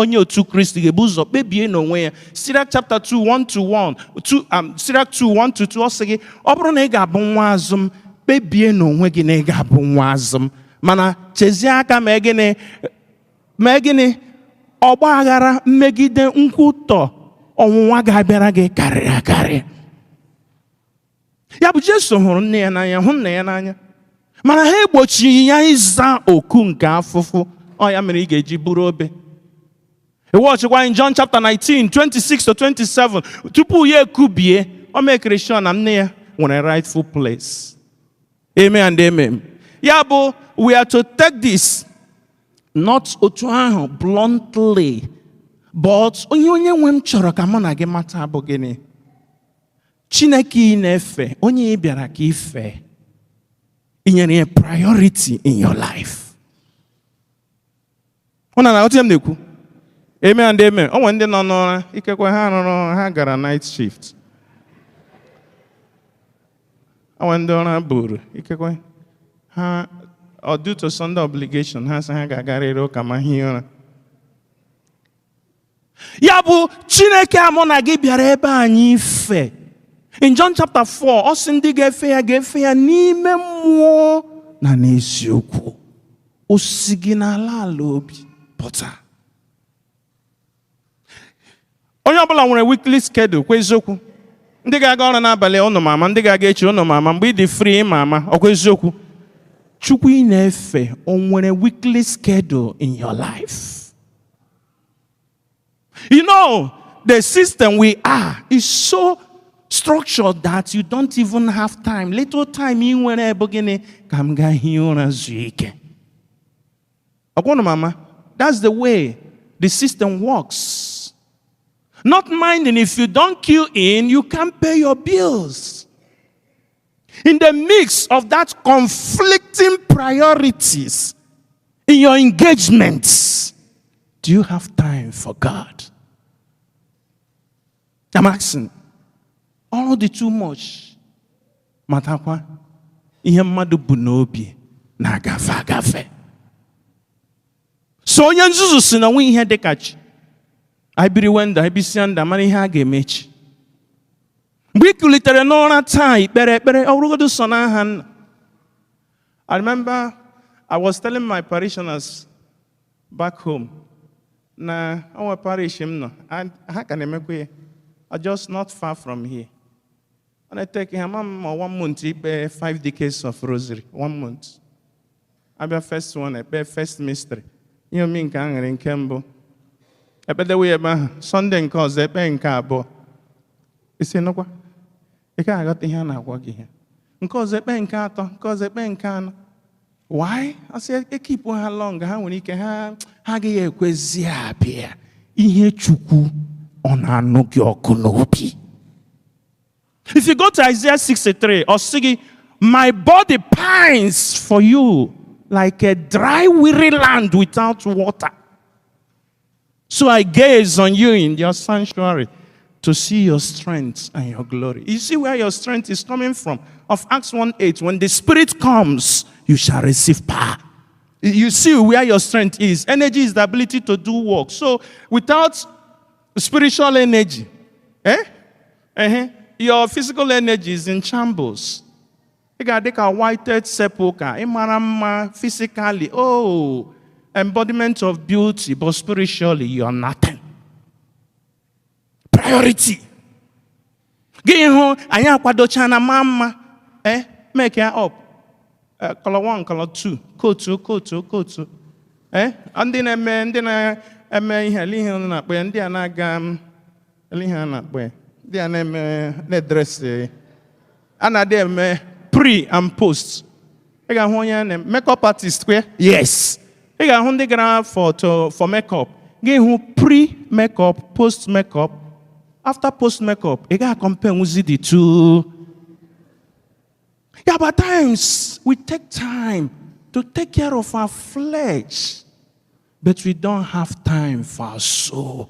onye otu Kristi ga-ebu ụzọ kpebie n'onwe ya. Sirach chapter 2, 1 to 1, 2, Sirach 2, 1 to 2, ọ sị gị, ọ bụrụ na ị ga-abụ nwa azụ m, kpebie n'onwe gị na ị ga-abụ nwa azụ m. Mana chezie aka mee gịnị? Mee gịnị? Ọgba aghara, mmegide, nkwutọ, ọnwụnwa ga-abịara gị karịrị akarị. Ya bụ, Jesu hụrụ nne ya n'anya, hụ nna ya n'anya, mana ha egbochighị ya ịza oku nke afụfụ. Ọ ya mere ị ga-eji buru obe. Iwọchịkwa in John chapter 19, 26 to 27, tupu ya ekubie, o mekiri sure na nne ya nwere rightful place. Amen and amen. Ya bụ, we are to take this not otu ahụ bluntly, but onye nwe m chọrọ ka mụ na gị mata bụ gịnị? Chineke ị na-efe, onye ị bịara ka ife, ị nyere ya priority in your life. Ụna na-aghọta ihe m na-ekwu? Amen and amen. O nwere ndị nọ n'ụra, ikekwe ha rụrụ, ha gara night shift. O nwere ndị ụra buru, ikekwe ha or due to Sunday obligation, ha sị ha ga-agarịrị ụka ma hie ụra. Ya bụ, Chineke a mụ na gị bịara ebe anyị ife. In John chapter 4, ọ sị ndị ga-efe ya ga-efe ya n'ime mmụọ na n'eziokwu. O si gị n'ala ala obi pụta. Onye ọbụla nwere weekly schedule, kwa eziokwu. Ndị ga-aga ọrụ n'abalị ụnụ ma ama, ndị ga-aga echi ụnụ ma ama, mgbe ị dị free ma ama, ọkwa eziokwu. Chukwu ị na-efe, o nwere weekly schedule in your life? You know, the system we are is so structured that you don't even have time. Little time ị nwere bụ gịnị? Ka m gaa hie ụra zuo ike. Ọkwụnụ mama, that's the way the system works. Not minding if you don't queue in, you can't pay your bills. In the mix of that conflicting priorities in your engagements, do you have time for God? I'm asking. All the too much. Matakwa, ihe mmadụ bụ n'obi na-agafe agafe. So onye nzuzu si na nwe ihe dị ka chi. Anyị biriwe ndụ, anyị bisia ndụ, amara ihe a ga-eme echi. Mgbe ị kulitere n'ụra taa, ikpere ekpere, ọ bụrụgodu sọ n'aha nna. I remember I was telling my parishioners back home na onwe parish m nọ, and ha ka na-emekwa ya, are just not far from here. Ọ na-eteke ha ma ma one month ikpe 5 decades of rosary, one month. Abịa first one, ekpe first mystery. Ihe omi nke aṅụrị nke mbụ. Ekpedewe ya ebe ahụ, Sunday nke ọzọ ekpe nke abụọ. Isi nụkwa, ị ka aghọta ihe a na-agwa gị ihe. Nke ọzọ ekpe nke atọ, nke ọzọ ekpe nke anọ. Why? Asị ekipụ ha long, ha nwere ike ha agaghị ekwezi abịa. Ihe Chukwu ọ na-anụ gị ọkụ n'obi. If you go to Isaiah 63, ọ sị gị, "My body pines for you like a dry, weary land without water. So I gaze on you in your sanctuary to see your strength and your glory." You see where your strength is coming from? Of Acts 1:8, when the Spirit comes, you shall receive power. You see where your strength is. Energy is the ability to do work. So without spiritual energy, eh? Your physical energy is in shambles. Ị ga-adị ka whited sepulchre, ị mara mma physically, oh, embodiment of beauty, but spiritually you are nothing. Priority. Gị hụ anyị akwadocha na ma mma, make ya up. Color one, color two, kotu, kotu, kotu. Ndị na-eme ihe, ele ihe unu na-akpọ ya, ndị a na-aga, ele ihe a na-akpọ ya, ndị a na-eme na-edress, a na-adị eme pre and post. Ị ga-ahụ onye na makeup artist kwe? Yes. Ị ga-ahụ ndị gara for makeup. Gị hụ pre makeup, post makeup. After post makeup, ị ga compare nwuzi the two. Yeah, but times we take time to take care of our flesh, but we don't have time for our soul.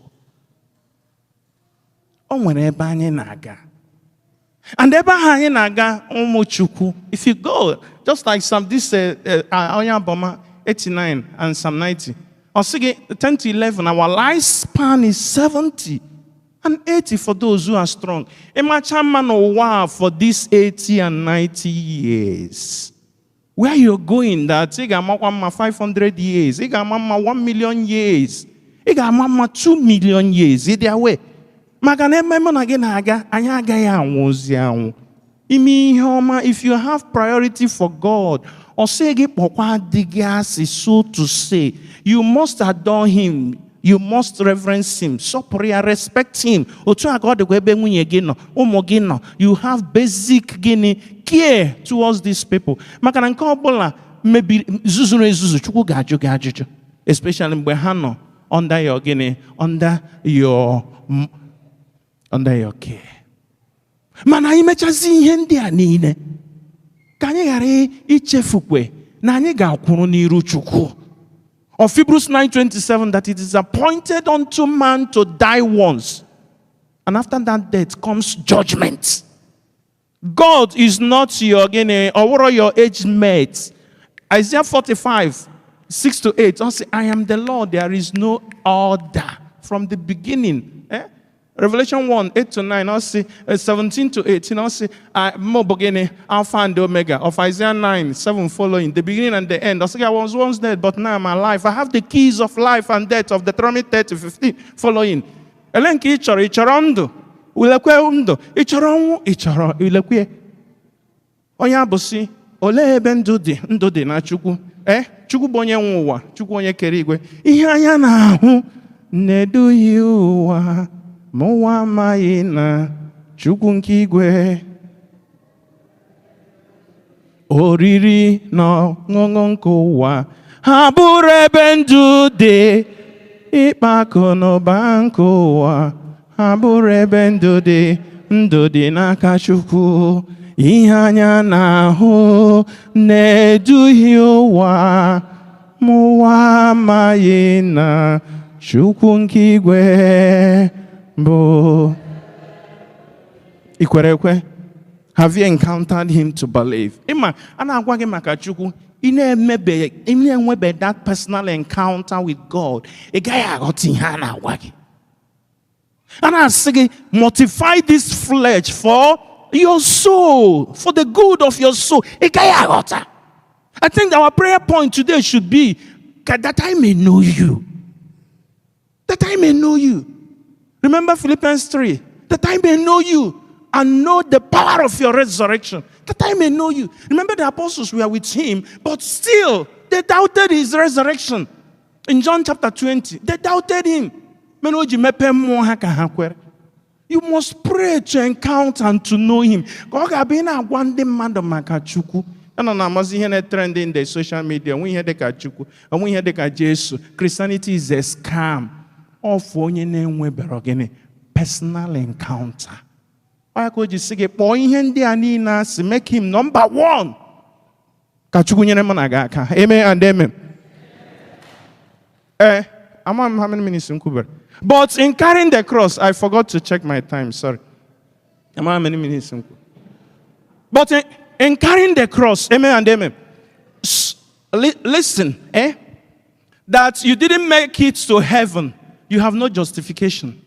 O nwere ebe anyị na-aga. And ebe ahụ anyị na-aga, ụmụ Chukwu, if you go, just like some this onye abọma, 89 and Psalm 90. Ọ sị gị 10 to 11, our lifespan is 70 and 80 for those who are strong. Ịmacha mma n'ụwa a for this 80 and 90 years. Where you're going, that ị ga-amakwa mma 500 years, ị ga-ama mma 1 million years, ị ga-ama mma 2 million years, ịdị awe. Maka na ebe mụ na gị na-aga, anyị agaghị anwụzi anwụ. Ime ihe ọma, if you have priority for God, ọ sị gị kpọkwa di gị asị, so to say. You must adore him. You must reverence him. Sọpụrụ ya, respect him. Otu a ka ọ dịkwa ebe nwunye gị nọ, ụmụ gị nọ. You have basic, gịnị, care towards these people. Maka na nke ọbụla mebiri, zuzuru ezuzu, Chukwu ga-ajụ gị ajụjụ. Especially mgbe ha nọ under your, gịnị, under your care. Mana anyị mechazi ihe ndị a niile, ka anyị ghara ichefukwe na anyị ga-akwụrụ n'iru Chukwu. Of Hebrews 9:27, that it is appointed unto man to die once, and after that death comes judgment. God is not your, gịnị, or your age mate. Isaiah 45, 6 to 8. Ọ sị, "I am the Lord, there is no other from the beginning." Eh? Revelation 1, 8 to 9, ọ sị, 17 to 18, ọ sị, mụ bụ gịnị? Alpha and Omega. Of Isaiah 9, 7 following, the beginning and the end. Ọ sị, "I was once dead, but now I'm alive. I have the keys of life and death," of Deuteronomy 30, 15 following. Ele nke ị chọrọ? Ị chọrọ ndụ? Ulekwe ndụ. Ị chọrọ ọnwụ? Ị chọrọ ilekwe. Onye abụsị, olee ebe ndụ dị? Ndụ dị na Chukwu. Ee, Chukwu bụ onye nwe ụwa, Chukwu onye kere igwe. Ihe anya na-ahụ na-eduhie ụwa, ma ụwa amaghị na Chukwu nke igwe. Oriri na ọṅụṅụ nke ụwa ha bụrụ ebe ndụ dị, ịkpa akụ na ụba nke ụwa ha bụrụ ebe ndụ dị. Ndụ dị n'aka Chukwu. Ihe anya na-ahụ na-eduhie ụwa, ma ụwa amaghị na Chukwu nke igwe bụ ikwere ekwe. Have you encountered him to believe? Ịma a na-agwa gị maka Chukwu, ị na-emebe, ị na-enwebe that personal encounter with God, ị gaghị aghọta ihe a na-agwa gị. A na-asị gị, "Mortify this flesh for your soul, for the good of your soul." Ị gaghị aghọta. I think our prayer point today should be that I may know you. That I may know you. Remember Philippians 3. That I may know you and know the power of your resurrection. That I may know you. Remember, the apostles were with him, but still they doubted his resurrection. In John chapter 20, they doubted him. Mana o ji mepee mmụọ ha ka ha kwere. You must pray to encounter and to know him. Ka ọ ga-abụ ị na-agwa ndị mmadụ maka Chukwu. Ya nọ na-amazi ihe na-trend in the social media, onwe ihe dịka Chukwu, onwe ihe dịka Jesu. Christianity is a scam. Ọfụ onye na-enwebero gịnị? Personal encounter. Ọ ya ka o ji sị gị kpọọ ihe ndị a niile asị, make him number one. Ka Chukwu nyere mụ na gị aka. Amen and amen. Eh, ama m how many minutes m kwubere. But in carrying the cross, I forgot to check my time, sorry. Ama how many minutes m kwu. But in carrying the cross, amen and amen. Listen, eh? That you didn't make it to heaven, you have no justification.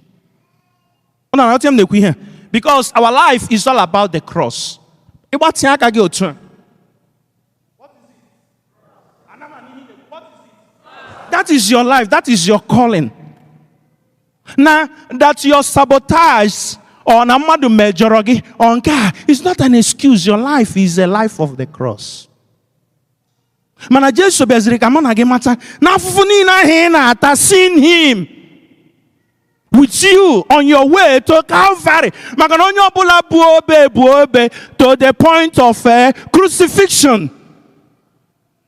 Ọ na-aghọta m na-ekwu ihe a? Because our life is all about the cross. Ịgbatị aka gị otu a. What is it? What is it? That is your life. That is your calling. Na that your sabotage or na mmadụ mejọrọ gị or nke a is not an excuse. Your life is a life of the cross. Mana Jesu bịaziri ka mụ na gị mata na afụfụ niile ahụ ị na-ata, seeing him with you on your way to Calvary. Maka na onye ọbụla bụ obe bụ obe to the point of crucifixion.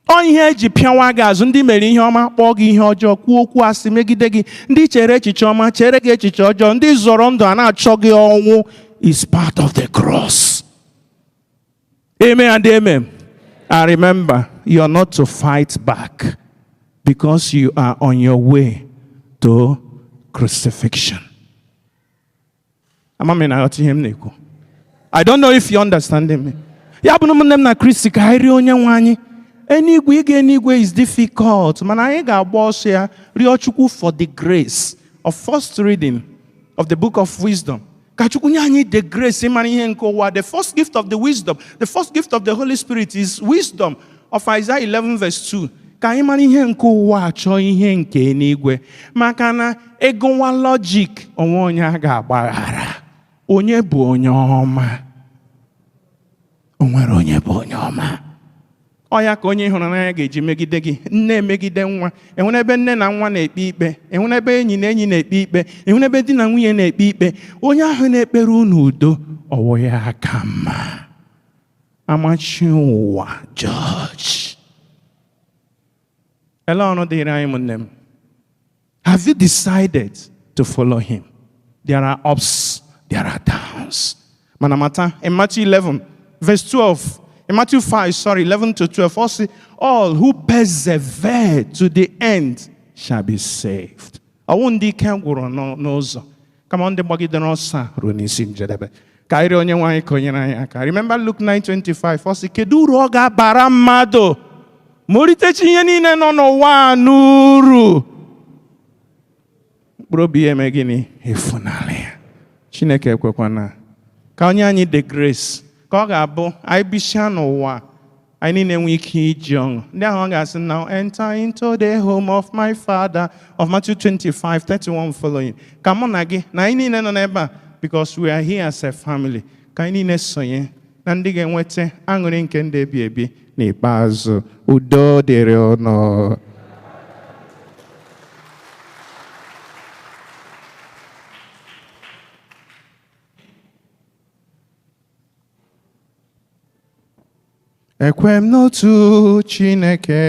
Ọ ihe eji pịawa gị azụ. Ndị mere ihe ọma kpọọ gị ihe ọjọọ, kwuo okwu asị megide gị, ndị chere echiche ọma chere gị echiche ọjọọ, ndị zọrọ ndụ a na-achọ gị ọnwụ, is part of the cross. Amen and amen. And remember, you are not to fight back because you are on your way to crucifixion. Ama m na aghọta ihe m na-ekwu. I don't know if you understand me. Ya bụ na ụmụnne m na Kristi, ka anyị rie onye nwe anyị. Enigwe, ịga enigwe is difficult, mana anyị ga-agba ọsọ ya, rịọ Chukwu for the grace of first reading of the book of wisdom. Ka Chukwu nye anyị the grace ịmara ihe nke ụwa. The first gift of the wisdom, the first gift of the Holy Spirit is wisdom of Isaiah 11 verse 2. Ka anyị mara ihe nke ụwa, chọọ ihe nke eluigwe, maka na ịgụwa logic onwe onye a ga-agbaghara. Onye bụ onye ọma? O nwere onye bụ onye ọma? Ọ ya ka onye hụrụ n'anya ga-eji megide gị, nne emegide nwa. Enwere ebe nne na nwa na-ekpe ikpe, enwere ebe enyi na enyi na-ekpe ikpe, enwere ebe di na nwunye na-ekpe ikpe. Onye ahụ na-ekpere unu udo, ọwụ ya aka mma. Amachi ụwa judge. Ele ọrụ dịrị anyị, ụmụnne m. Have you decided to follow him? There are ups, there are downs. Mana mata, in Matthew 11, verse 12, in Matthew 5, sorry, 11 to 12, also, all who persevere to the end shall be saved. Ọwụ ndị ike gwụrụ n'ụzọ, kama ndị gbagidere ọsọ a ruo n'isi njedebe. Ka anyị rịọ onye nwe anyị ka o nyere anyị aka. Remember Luke 9:25, ọ sị, kedu uru ọ ga-abara mmadụ ma o ritecha ihe niile nọ n'ụwa a n'uru, mkpụrụ obi ya eme gịnị? Efunarị ya. Chineke ekwekwana ka onye anyị the grace, ka ọ ga-abụ anyị bichaa n'ụwa, anyị niile nwee ike iji ọṅụ. Ndị ahụ ọ ga-asị, now enter into the home of my father, of Matthew 25:31 following. Ka mụ na gị na anyị niile nọ n'ebe a, because we are here as a family, ka anyị niile sonye na ndị ga-enweta aṅụrị nke ndụ ebi ebi n'ikpeazụ. Udo dịrị unu. Ekwe m n'otu Chineke,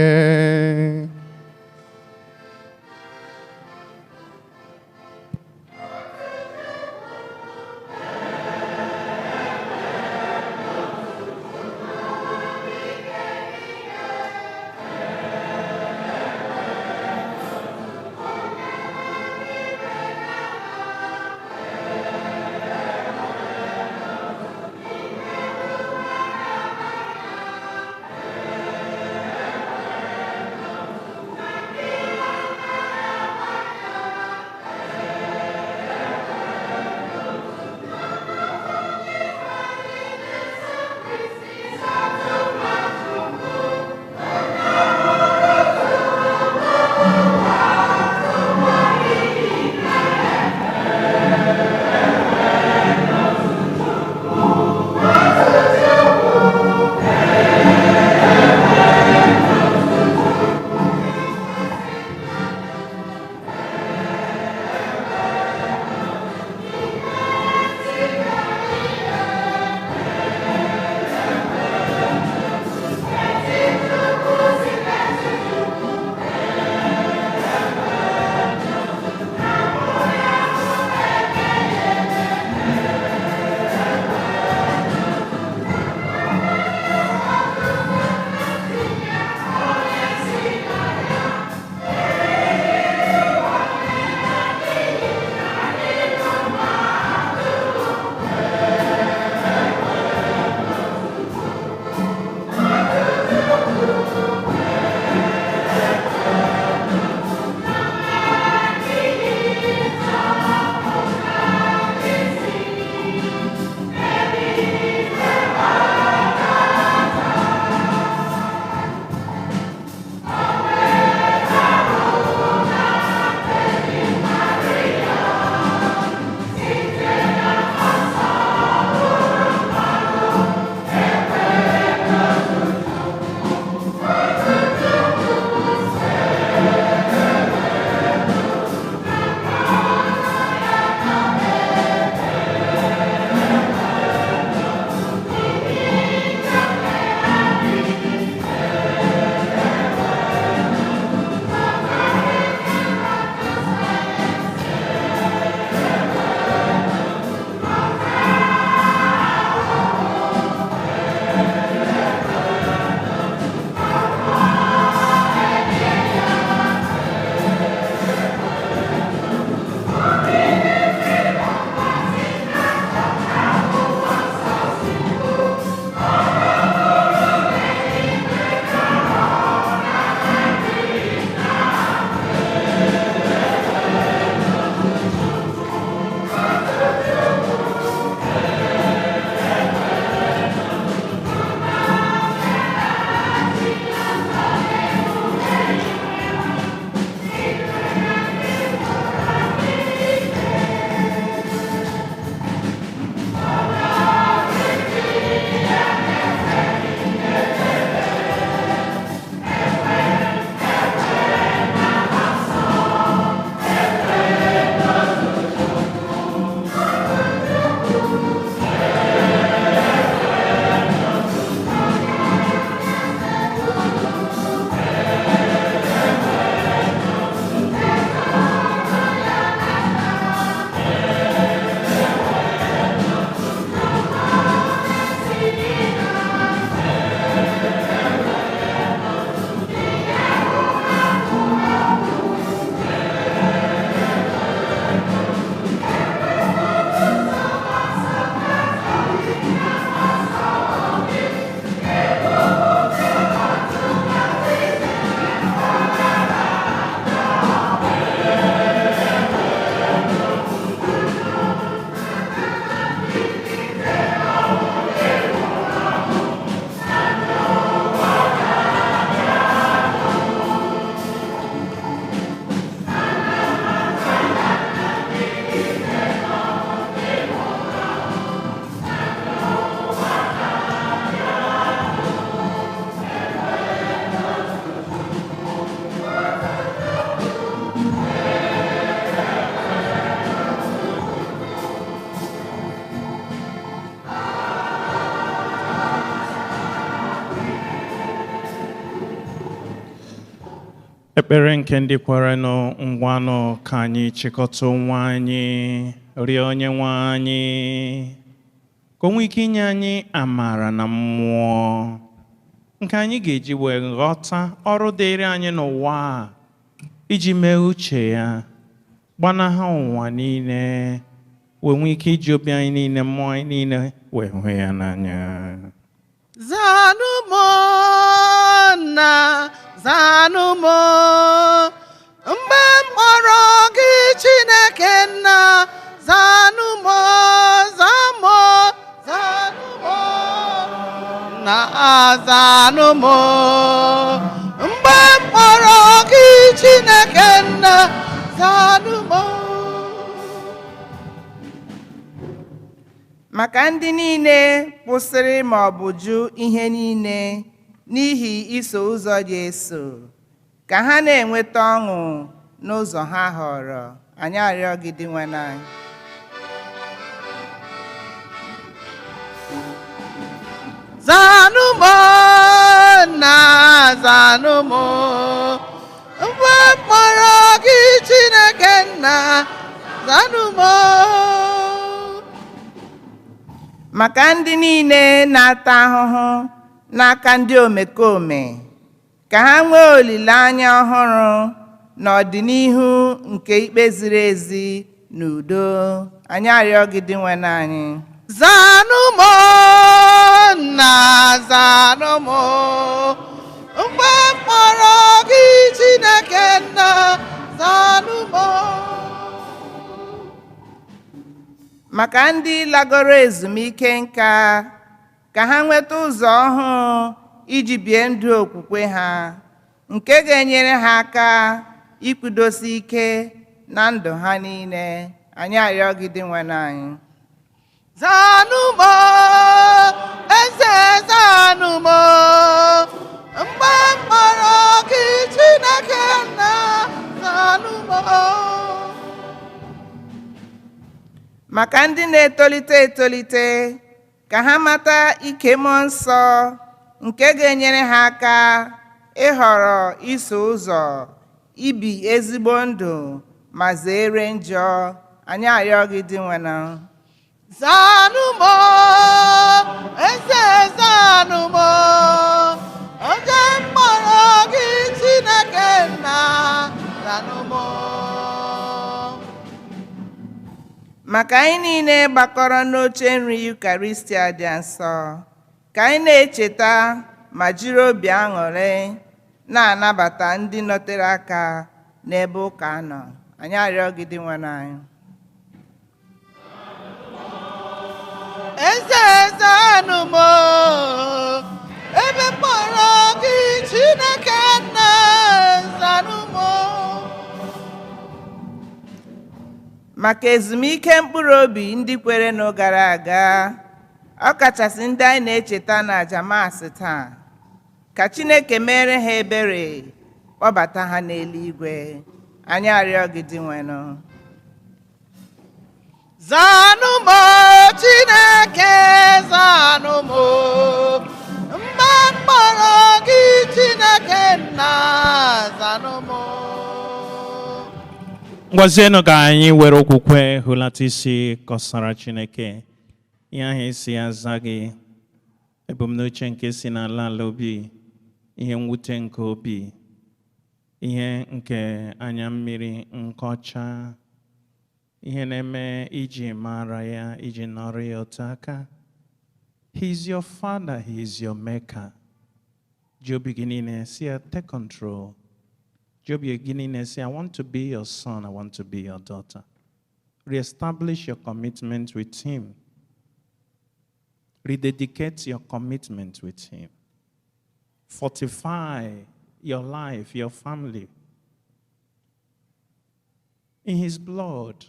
Ekpere nke ndị kwerenụ ngwanụ ka anyị chịkọta onwe anyị rịọ onye nwe anyị ka o nwee ike inye anyị amara na mmụọ nke anyị ga-eji wee ghọta ọrụ dịịrị anyị n'ụwa a iji mee uche ya, gbanaha ụwa niile, wee nwee ike iji obi anyị niile, mmụọ anyị niile wee hụ ya n'anya. Zanụ m nna, zanụ m mgbe m kpọrọ gị Chineke nna, zanụ m, zamụ, zanụ m nna, zanụ m mgbe m kpọrọ gị Chineke nna, zanụ m. Maka ndị niile kwụsịrị ma ọ bụ jụ ihe niile n'ihi iso ụzọ Jesu, ka ha na-enweta ọṅụ n'ụzọ ha họrọ, anyị arịọ gị Dinwenụ anyị. Zanụ m nna, zanụ m mgbe m kpọrọ gị Chineke nna, zanụ m. Maka ndị niile na-ata ahụhụ n'aka ndị omekome, ka ha nwee olileanya ọhụrụ n'ọdịnihu nke ikpe ziri ezi na udo, anyị arịọ gị Dinwenụ anyị. Zanụ m nna, zanụ m mgbe m kpọrọ gị Chineke nna, zanụ m. Maka ndị lagoro ezumike nka, ka ha nweta ụzọ ọhụụ iji bie ndụ okwukwe ha, nke ga-enyere ha aka ikwudosi ike na ndụ ha niile, anyị arịọ gị Dinwenụ anyị. Zanụ m eze, zanụ m mgbe m kpọrọ gị Chineke nna, zanụ m. Maka ndị na-etolite etolite, ka ha mata ike mmụọ nsọ nke ga-enyere ha aka ịhọrọ iso ụzọ ibi ezigbo ndụ ma zere njọ, anyị arịọ gị Dinwenụ. Zanụ m eze, zanụ m oge m kpọrọ gị Chineke nna, zanụ m. Maka anyị niile gbakọrọ n'oche nri Eucharistia dị nsọ, ka anyị na-echeta ma jiri obi aṅụrị na-anabata ndị nọtere aka n'ebe ụka nọ, anyị arịọ gị Dinwenụ anyị. Eze, zanụ m ebe m kpọrọ gị Chineke nna, zanụ m. Maka ezumike mkpụrụ obi ndị kwerenụ gara aga, ọ kachasị ndị anyị na-echeta na aja maasị taa, ka Chineke mere ha ebere, kpọbata ha n'eluigwe, anyị arịọ gị Dinwenụ. Zanụ m Chineke, zanụ m mgbe m kpọrọ gị Chineke nna, zanụ m. Ngwazienụ ka anyị were okwukwe hụlata isi kọsara Chineke ihe ahụ esi ya aza gị, ebumnuche nke si n'ala ala obi, ihe mwute nke obi, ihe nke anya mmiri nkọcha, ihe na-eme iji mara ya, iji nọrọ ya otu aka. He is your father, he is your maker. Ji obi gị niile si ya take control. Ji obi gị niile si, I want to be your son, I want to be your daughter. Reestablish your commitment with him. Rededicate your commitment with him. Fortify your life, your family in his blood.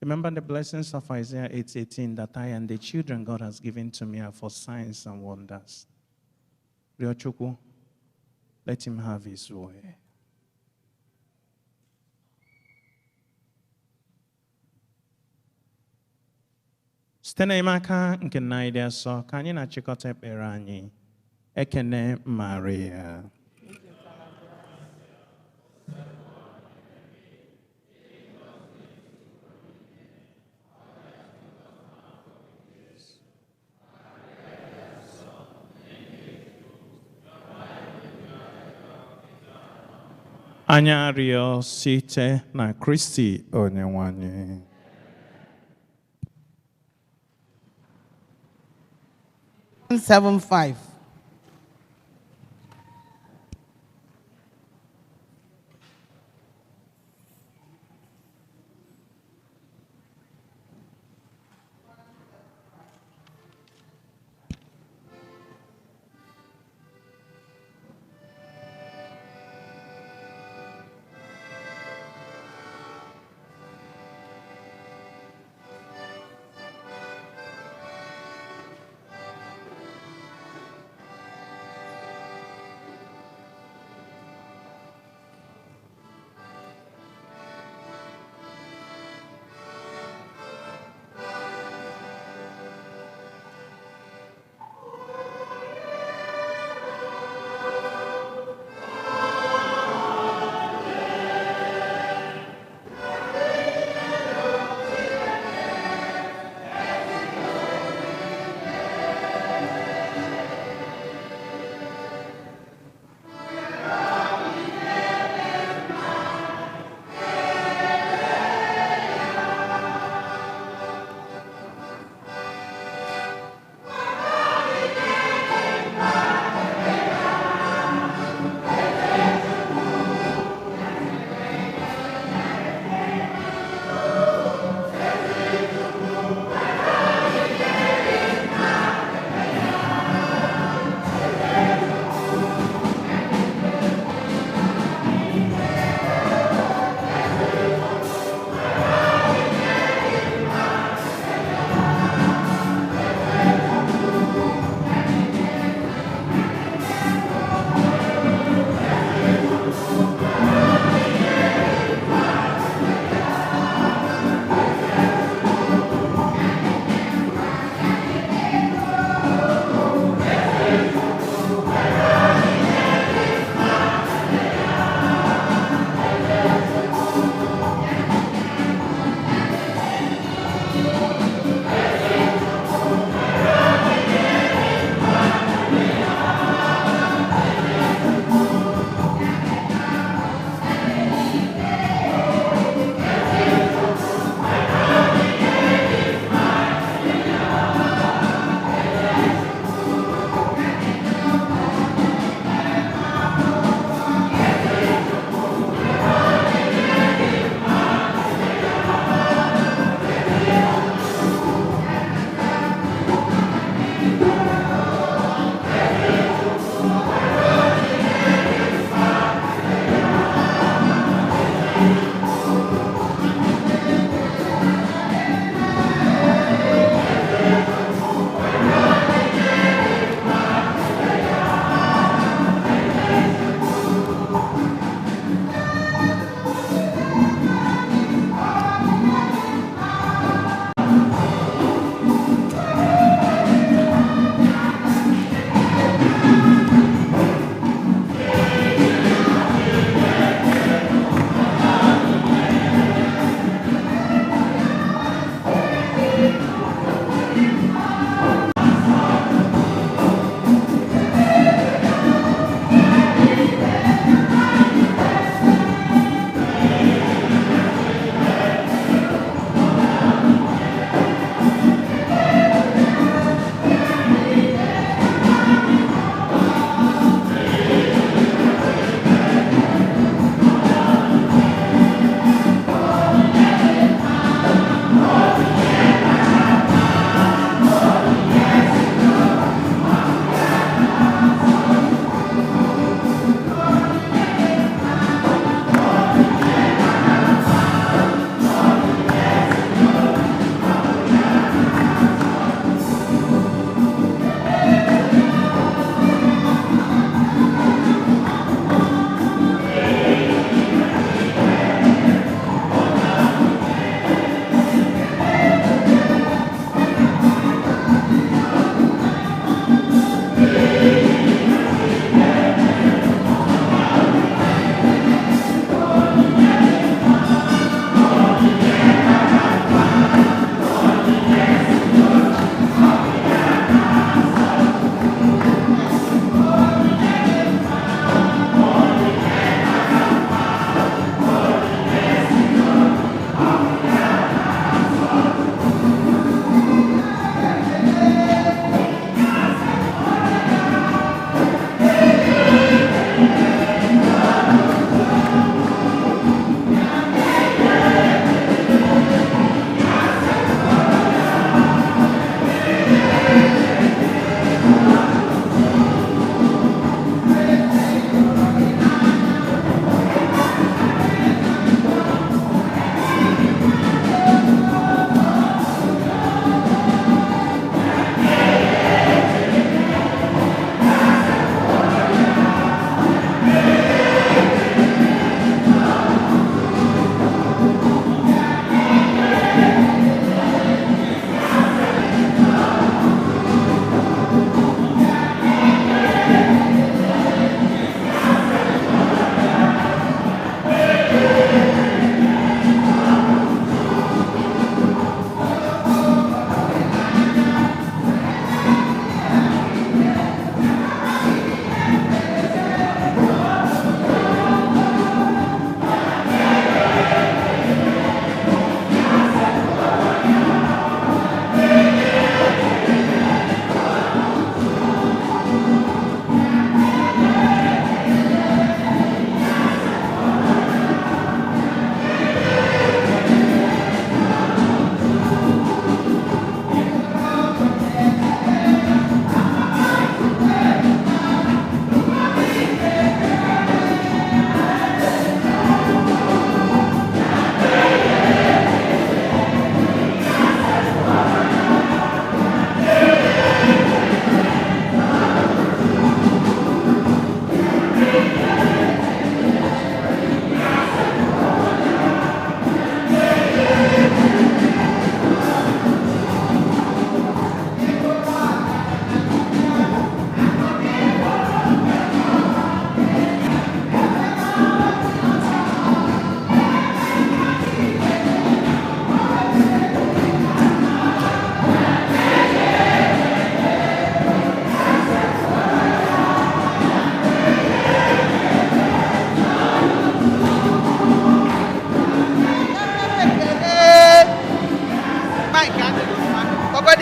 Remember the blessings of Isaiah 8:18, that I and the children God has given to me are for signs and wonders. Rịọ Chukwu, let him have his way. Site n'enyemaka nke nna anyị dị asọ, ka anyị na-achịkọta ekpere anyị. Ekene Maria. Anyị arịọ site na Kristi Onyenwe anyị. 75.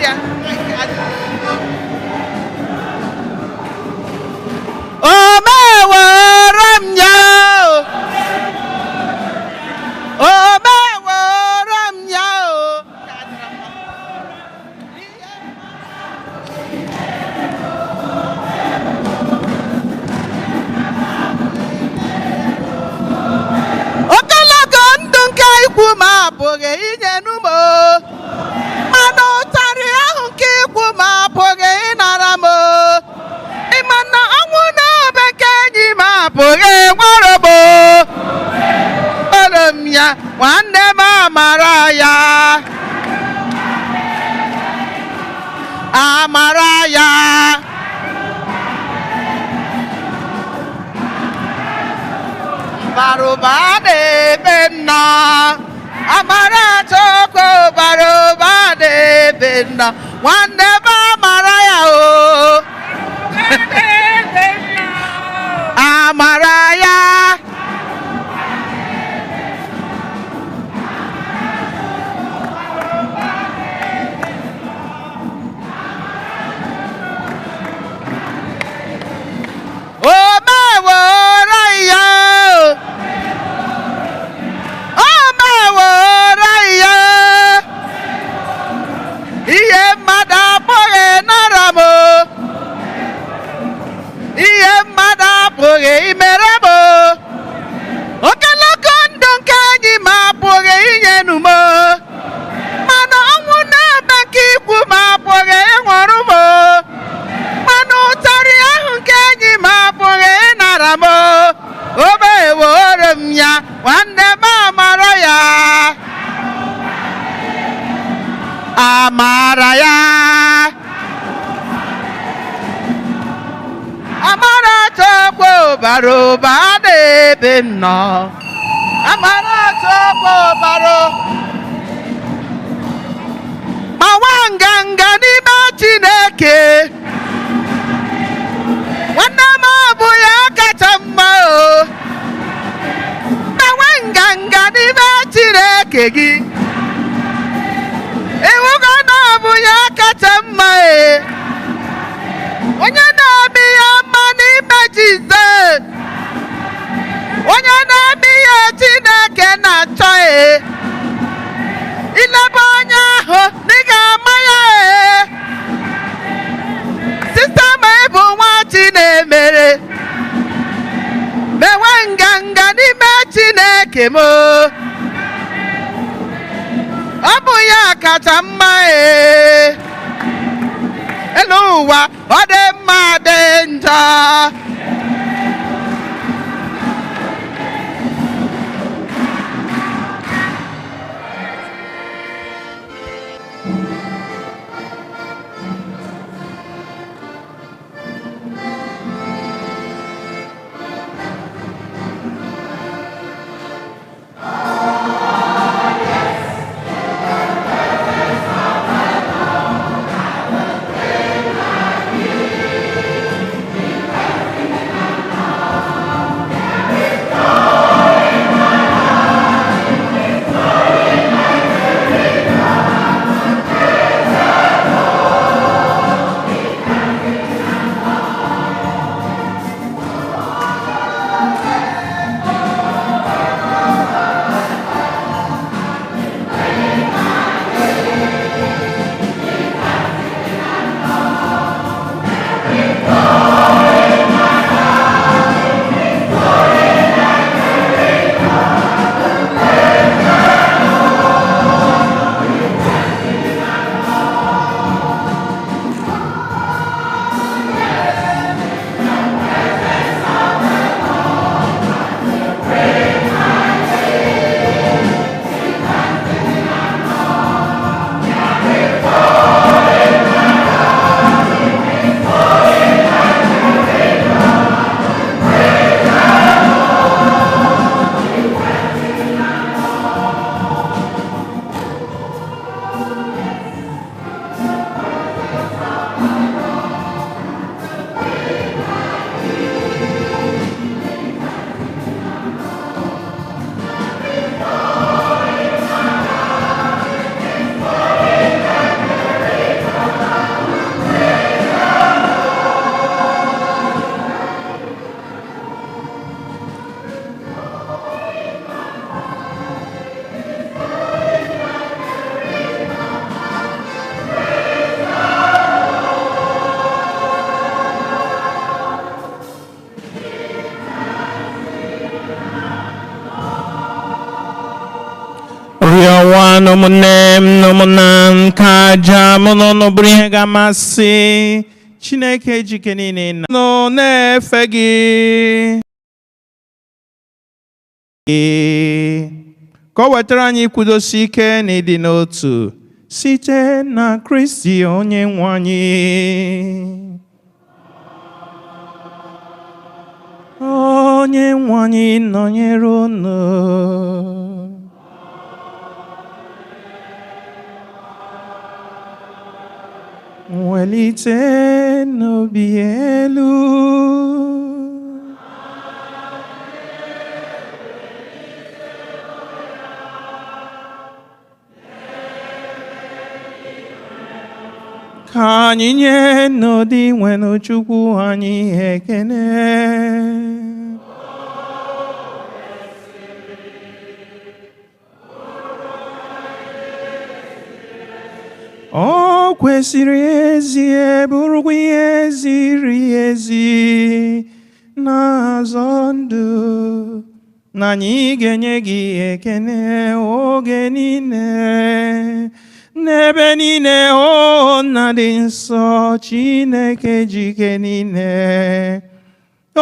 Ya, mic adịrọ. O meworo m ya o. O meworo m ya o. Ogologo ndụ nke ikwu m abụghị inye m o. Mana ụtarị ahụ nke ikwu m abụghị ịnara m o. Ị ma na ọnwụ na-ebe nke enyi m abụghị nwere m o. Olu m ya, nwanne m amara ya. Amara ya. Bara ụba na-ebe nna. Amara Chukwu bara ụba na-ebe nna. Nwanne m amara ya o. Amara ya. O meworo ya o. O meworo ya. Ihe mmadụ apụghị nara m o. Ihe mmadụ apụghị imere m o. Ogologo ndụ nke enyi m apụghị inyenu m o. Mana ọnwụ na-eme nke ikwu m apụghị ịnwụrụ m o. Mana ụtarị ahụ nke enyi m apụghị ịnara m o. O meworo m ya, nwanne m amara ya. Amara ya. Amara Chukwu bara ụba n'ebe m nọ. Amara Chukwu bara ma nwa nganga n'ime Chineke. Nwanne m ọ bụ ya kacha mma o. Ma nwa nganga n'ime Chineke gị. Ịhụgo na ọ bụ ya kacha mma e. Onye na-eme ihe ọma n'ime Jizọs. Onye na-eme ihe Chineke na-achọ e. Ilebe onye ahụ na ị ga-ama ya e. Sista ma ị bụ nwa Chinemere. Mewe nganga n'ime Chineke m. Ọ bụ ya kacha mma e. Elu ụwa ọ dị mma dị njọ. Rịọwa n'ụmụnne m na ụmụnna m ka aja mụ na unu bụrụ ihe ga-amasị Chineke jike niile na nọ na-efe gị ka o wetara anyị ikwudosi ike na ịdị n'otu site na Kristi onye nwe anyị. Onye nwe anyị nọnyere unu. Welite n'obi elu. Ka anyị nye n'ụdị nwenụ Chukwu anyị ekele. O kwesịrị ezie bụrụkwa ihe ziri ezi na-azọ ndụ na anyị ga-enye gị ekele oge niile n'ebe niile, o Nna dị nsọ, Chineke jike niile,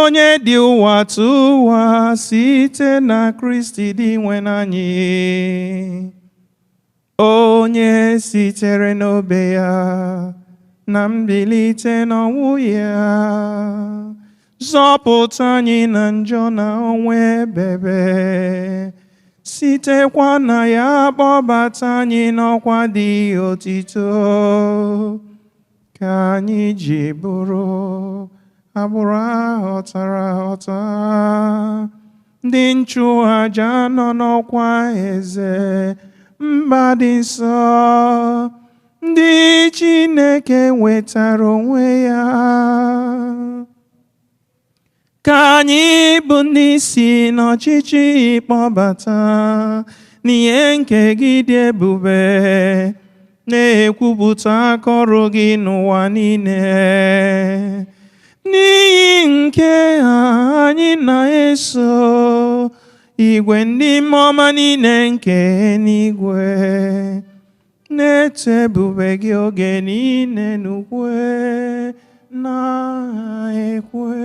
onye dị ụwa tụwa site na Kristi dị nwe anyị, onye sitere n'obe ya na mbilite n'ọnwụ ya zọpụta anyị na njọ na ọnwụ ebebe, sitekwa na ya kpọbata anyị n'ọkwa dị otito, ka anyị ji bụrụ agbụrụ aghọtara aghọta, ndị nchụaja nọ n'ọkwa eze, mba dị nsọ, ndị Chineke nwetara onwe ya. Ka anyị bụ ndị si n'ọchịchị kpọbata n'ihe nke gị dị ebube, na-ekwupụta aka ọrụ gị n'ụwa niile. N'ihi nke a anyị na-eso igwe ndị mmụọ ọma niile nke eluigwe na-eto ebube gị oge niile n'ukwe na-ekwe.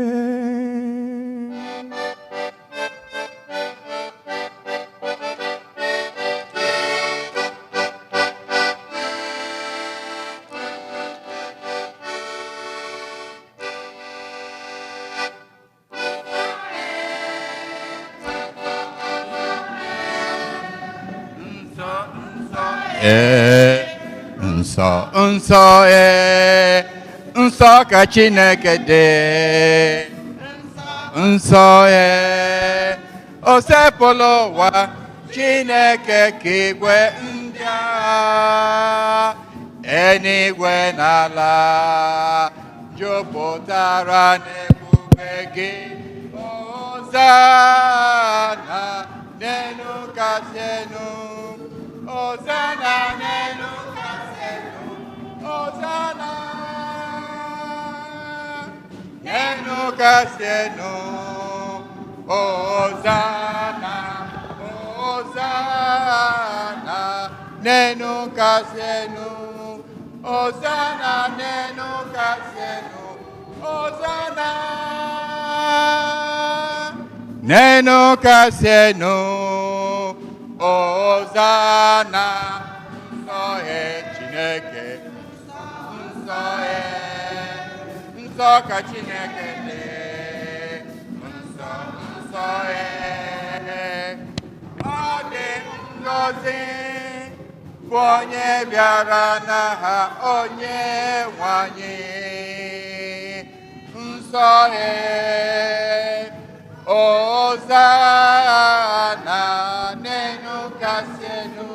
Ee, nsọ, nsọ, ee, nsọ ka Chineke dị. Nsọ, ee, o sepụlụ ụwa, Chineke ka igwe ndị agha eluigwe na ala jupụtara n'ebube gị. Hosana n'elu kasị elu, Hosanna n'elu kasị elu, Hosanna n'elu kasị elu, Hosanna, Hosanna n'elu kasị elu, Hosanna n'elu kasị elu, Hosanna n'elu kasị elu, Hosanna. Nsọ e Chineke, nsọ e, nsọ ka Chineke dị, nsọ, nsọ e, ọ dị ngọzi bụ onye bịara n'aha onye nwe anyị. Nsọ e, Hosanna n'elu kasị elu,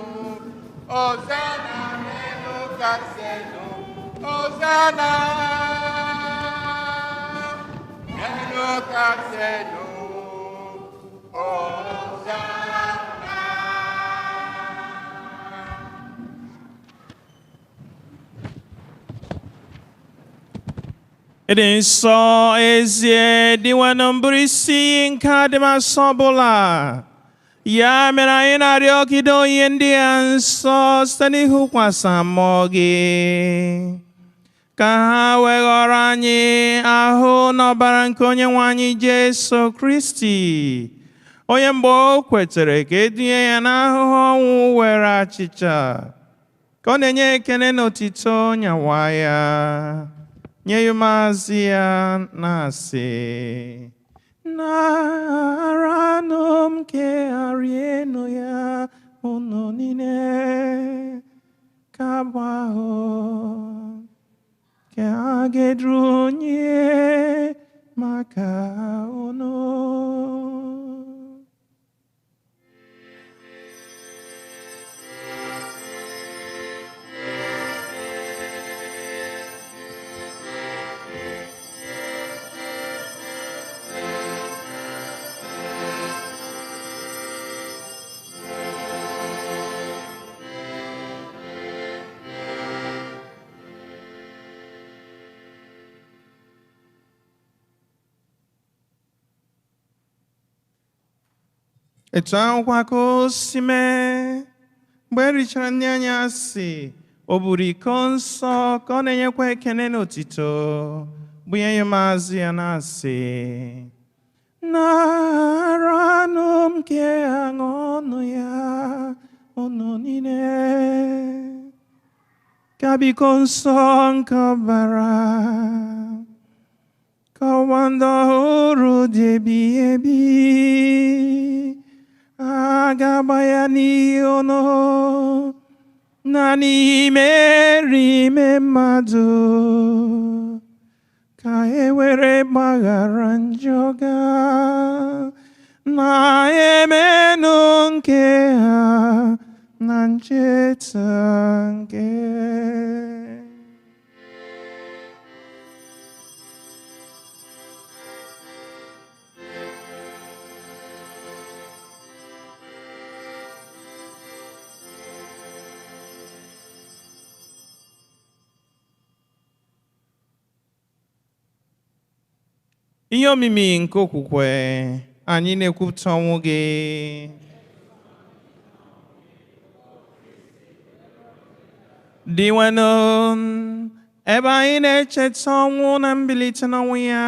Hosanna n'elu kasị elu, Hosanna n'elu kasị elu, Hosanna. Ịdị nsọ ezie dịwenụ mbụrụ isi nke adịmasọ ọbụla. Ya mere anyị na-arịọ ka i doo ihe ndị a nsọ site n'ịhụkwasa mmụọ gị, ka ha wee ghọrọ anyị ahụ na ọbara nke onye nwe anyị Jesu Kristi, onye mgbe o kwetere ka edunye ya n'ahụhụ ọnwụ were achịcha, ka ọ na-enye ekele na otito nyawa ya, nye ya ụmụazụ ya na-asị: Naranụ m kegharịenụ ya unu niile, ka abụ ahụ ka a ga-edunye maka unu. Etu ahụkwa ka o si mee, mgbe e richara nri anyasị, o buru iko nsọ ka ọ na-enyekwa ekele na otito, bunye ya ụmụazụ ya na-asị: Naranụ m nke a ṅụọnụ ya unu niile, ka bụ iko nsọ nke ọbara, ka ụwa ndị ọhụrụ dị ebighị ebi. A ga-agba ya n'ihi unu na n'ime ime mmadụ, ka e were gbaghara njọ ga na emenụ nke ha na ncheta nke. Ihe omimi nke okwukwe anyị na-ekwupụta ọnwụ gị. Dinwenụ, ebe anyị na-echeta ọnwụ na mbilite n'ọnwụ ya,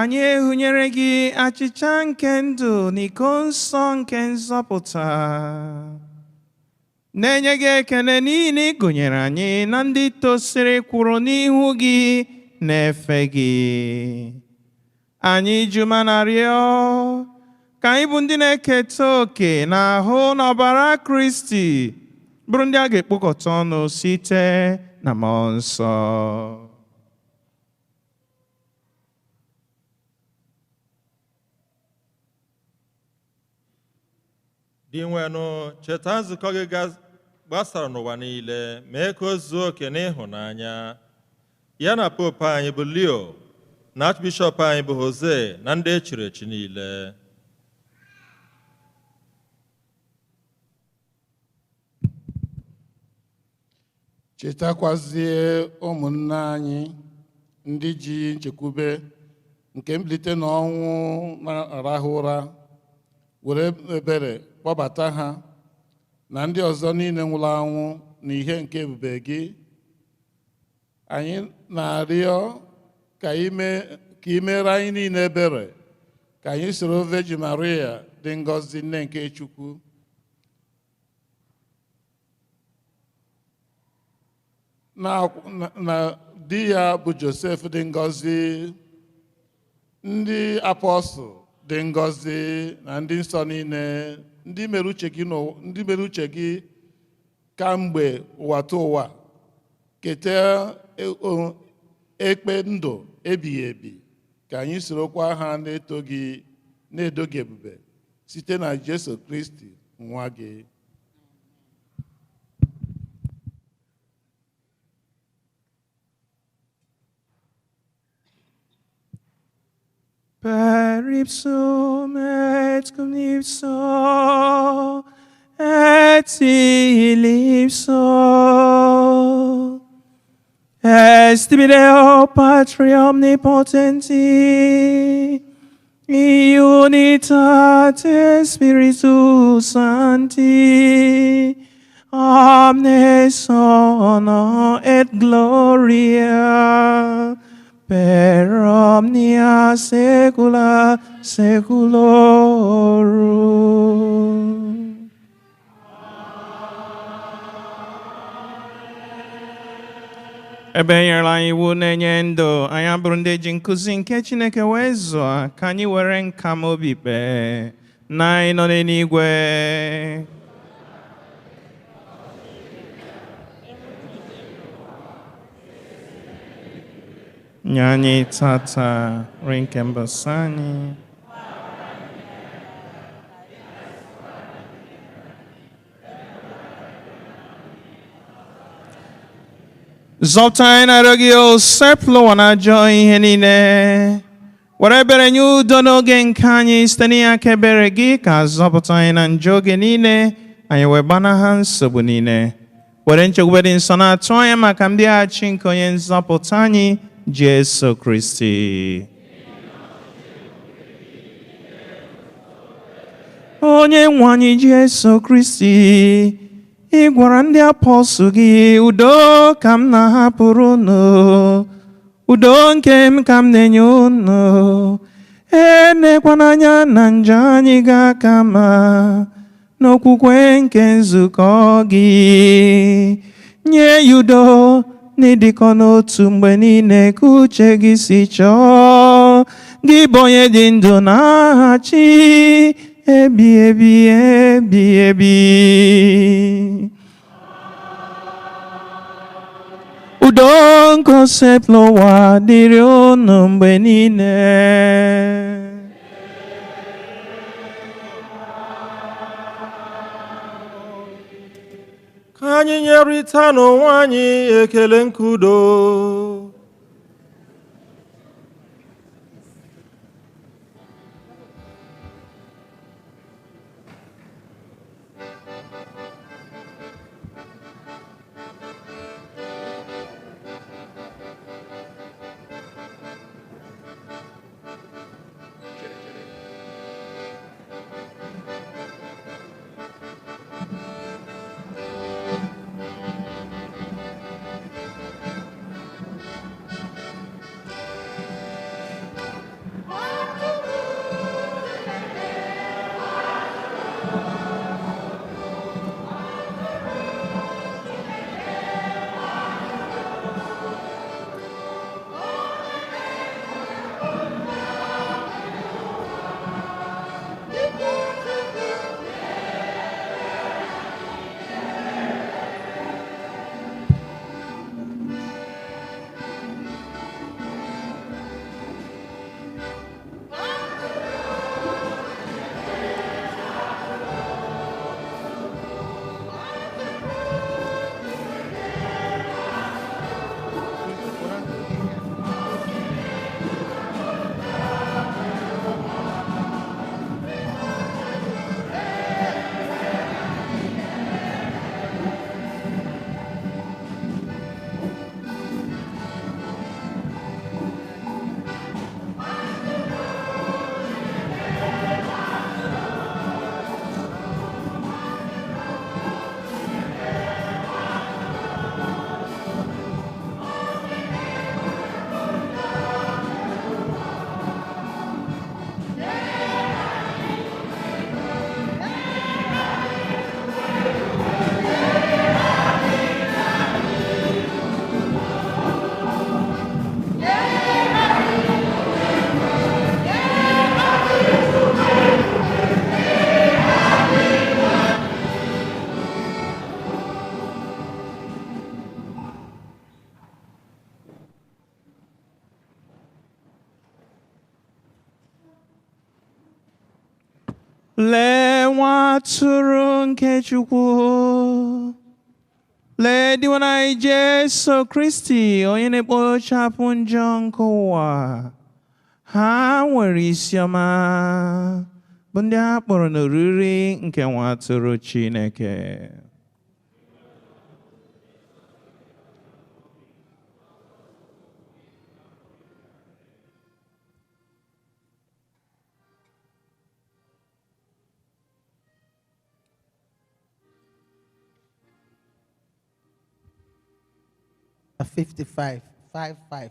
anyị ehunyere gị achịcha nke ndụ na iko nsọ nke nzọpụta, na-enye gị ekele n'ihi na ị gụnyere anyị na ndị tosiri kwụrụ n'ihu gị na-efe gị. Anyị juma na-arịọ ka anyị bụ ndị na-eketa oke n'ahụ na ọbara Kristi bụrụ ndị a ga-ekpokọta ọnụ site na Mmụọ Nsọ. Dinwenụ, cheta nzukọ gị gbasara n'ụwa niile, mee ka o zuo oke n'ịhụnanya ya na Popu anyị bụ Leo na Archbishọp anyị bụ Jose na ndị echiri echi niile. Chetakwazie ụmụnne anyị ndị ji nchekwube nke mbilite n'ọnwụ na-arahụ ụra, were ebere kpọbata ha na ndị ọzọ niile nwụrụ anwụ n'ihe nke ebube gị. Anyị na-arịọ ka ị meere anyị niile ebere, ka anyị soro Virgin Maria dị ngọzi nne nke Chukwu, na di ya bụ Josef dị ngọzi, ndị apọstụl dị ngọzi na ndị nsọ niile, ndị mere uche gị kamgbe ụwa tụ ụwa, keta ekpe ndụ ebighị ebi, ka anyị sorokwa ha na-eto gị na-edo gị ebube site na Jesu Kristi nwa gị. Per ipsum et cum ipso et in ipso est ibi Deo Patri omnipotenti, Unitate Spiritus Sancti, omnes honor et gloria per omnia saecula saeculorum. Ebe e nyere anyị iwu na-enye ndụ, anyị abụrụ ndị ji nkuzi nke Chineke wee zụọ, ka anyị were nkam obi kpee na anyị nọ n'eluigwe. Nye anyị tata nri nke mbọsị anyị. Zọpụta anyị na-arịọ gị, o sepụlụ ụwa na ajọ ihe niile. Were ebere nye udo n'oge nke anyị site n'ihe aka ebere gị, ka zọpụta anyị na njọ oge niile, anyị wee gbanaha nsogbu niile. Were nchekwube dị nsọ na-atụ anya maka mbịaghachi nke onye nzọpụta anyị, Jesu Kristi. Onye nwe anyị Jesu Kristi, ị gwara ndị apọstụl gị, udo ka m na-ahapụrụ unu, udo nke m ka m na-enye unu. Enekwana anya na njọ anyị ga-aka ma n'okwukwe nke nzukọ gị. Nye ya udo n'ịdịkọ n'otu mgbe niile ka uche gị si chọọ. Gị bụ onye dị ndụ na-aghachi ebi ebi ebi ebi. Udo nke Osebụlụwa dịrị unu mgbe niile. Ka anyị nyerịta n'onwe anyị ekele nke udo. Lee nwa atụrụ nke Chukwu. Lee Dinwenụ anyị Jesu Kristi, onye na-ekpochapụ njọ nke ụwa. Ha nwere isi ọma bụ ndị a kpọrọ n'oriri nke nwa atụrụ Chineke. 55, 5 5.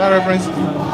That reference is not.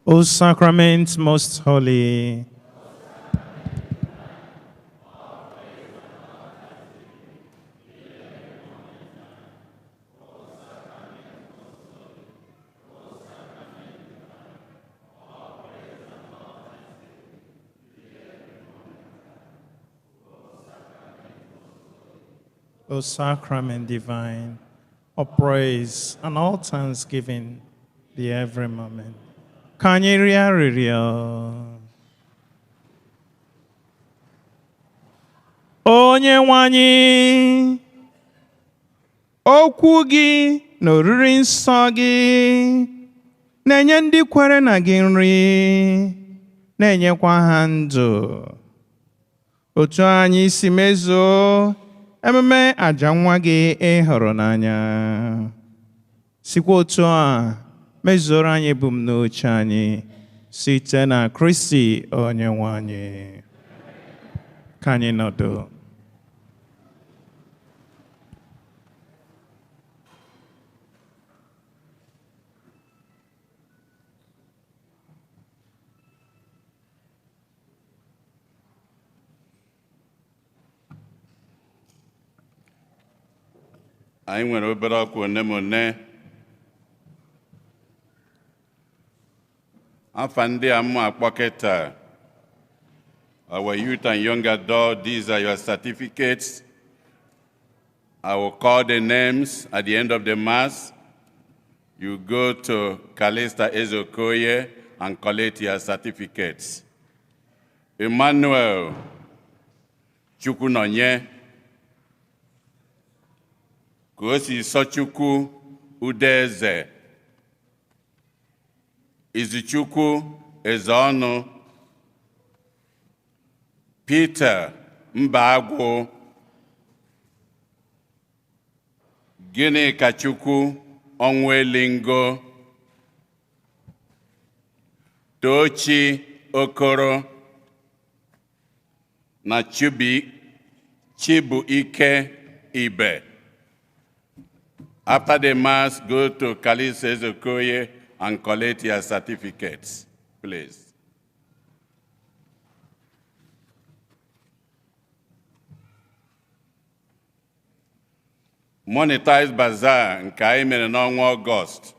O sacrament most holy, O sacrament divine, all praise and all thanksgiving be every moment. Ka anyị rịọ arịrịọ. Onye nwe anyị, okwu gị na oriri nsọ gị na-enye ndị kwere na gị nri, na-enyekwa ha ndụ. Otu anyị si mezuo ememe àjà nwa gị ị hụrụ n'anya, sikwa otu a mezuoro anyị ebumnuche anyị site na Kristi onye nwe anyị. Ka anyị nọdụ. Anyị nwere obere ọkwa one ma one. Afa ndị a mụ akpọ kịta. Our youth and young adult, these are your certificates. I will call the names at the end of the mass. You go to Calista Ezokoye and collect your certificates. Emmanuel Chukwunonye, Kosi Sochukwu Udeze, Izuchukwu Ezeọnụ, Peter Mbagwu, Gịnị ka Chukwu Onwelingo, Tochi Okoro na Chibuike Ibe. After the Mass, go to Kalise Ezekoye and collect your certificates, please. Monetize Bazaar nke anyị mere n'ọnwa Ọgọst,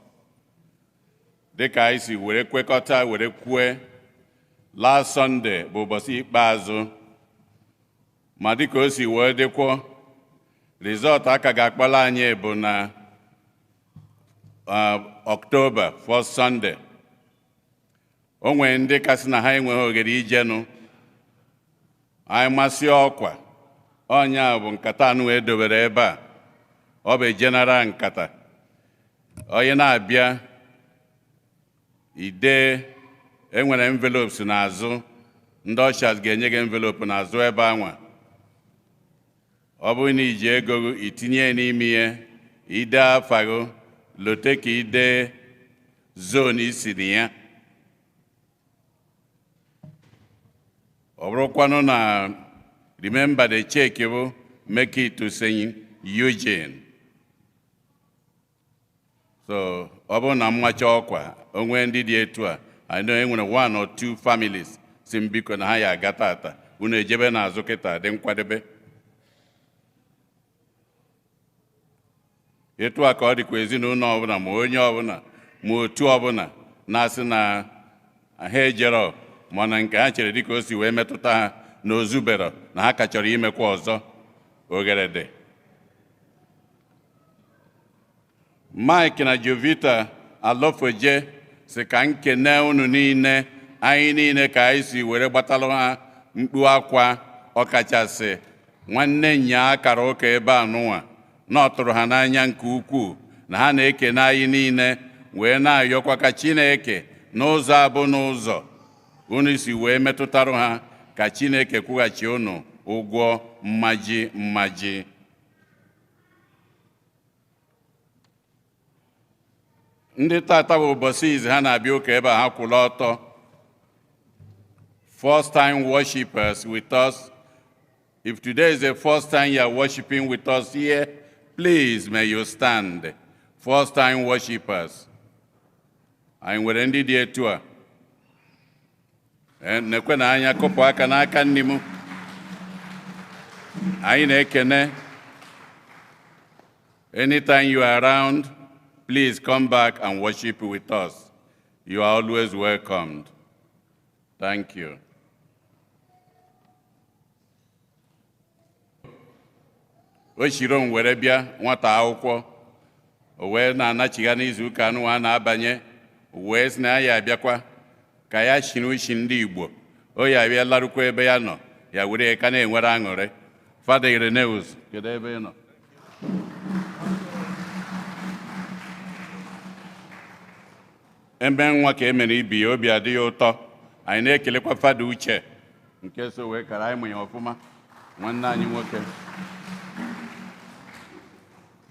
dịka anyị si were kwekọta were kwue, last Sunday bụ ụbọchị ikpeazụ, ma dịka o si wee dịkwuo, result aka ga-akpọrọ anyị bụ na October 1st Sunday. O nwere ndị kasị na ha enweghị oghere ijenụ. Anyị masị ọkwa ọnya bụ nkata anụ edobere ebe a. Ọ bụ general nkata. Onye na-abịa ide enwere envelopes n'azụ, ndị ushers ga-enye gị envelope n'azụ ebe anwa. Ọ bụrụ na iji ego gị itinye n'ime ihe, ide afa gị, lote ka ide zone isi na ya. Ọ bụrụkwanụ na remember the check bụ make it to Saint Eugene. So ọ bụrụ na mmacha ọkwa onwe ndị dị etu a, I know enwere one or two families si m biko na ha ya aga tata, unu ejebe n'azụ kịta dị nkwadebe. Etu a ka ọ dịkwa ezinụlọ ọbụla, ma onye ọbụla, ma otu ọbụla na-asị na ha ejero, mana nke ha chere dịka o si wee metụta ha na ozubero na ha ka chọrọ imekwa ọzọ, oghere dị. Mike na Jovita Alọfoje si ka nkene unu niile, anyị niile ka anyị si were gbatalụ ha mkpu akwa, ọkachasị nwanne nya akara ụka ebe a nụnwa, na ọ tụrụ ha n'anya nke ukwuu na ha na-ekene anyị niile wee na-ayọkwa ka Chineke n'ụzọ abụ n'ụzọ unu si wee metụtarụ ha, ka Chineke kwụghachi unu ụgwọ mmaji mmaji. Ndị tata bụ ụbọchị izu ha na-abịa ụka ebe a, ha kwụrụ ọtọ. First time worshipers with us. If today is the first time you are worshiping with us here, please may you stand. First time worshipers. Anyị nwere ndị dị etu a. Nekwe na anya kụpụ aka n'aka nne m. Anyị na-ekene. Anytime you are around, please come back and worship with us. You are always welcomed. Thank you. O shiro m were bịa nwata akwụkwọ, o wee na-anachigha n'izu ụka anụ a na-abanye, wee sị na ya abịakwa ka ya shiri ushi ndị Igbo. O ya abịa larụkwa ebe ya nọ, ya were ka na-enwere aṅụrị. Fada Ireneus, kedu ebe ị nọ? Ebe nwa ka e mere ibi ya, obi adịghị ụtọ. Anyị na-ekelekwa Fada Uche nke so wee kara anyị mụ ya ọfụma, nwanne anyị nwoke.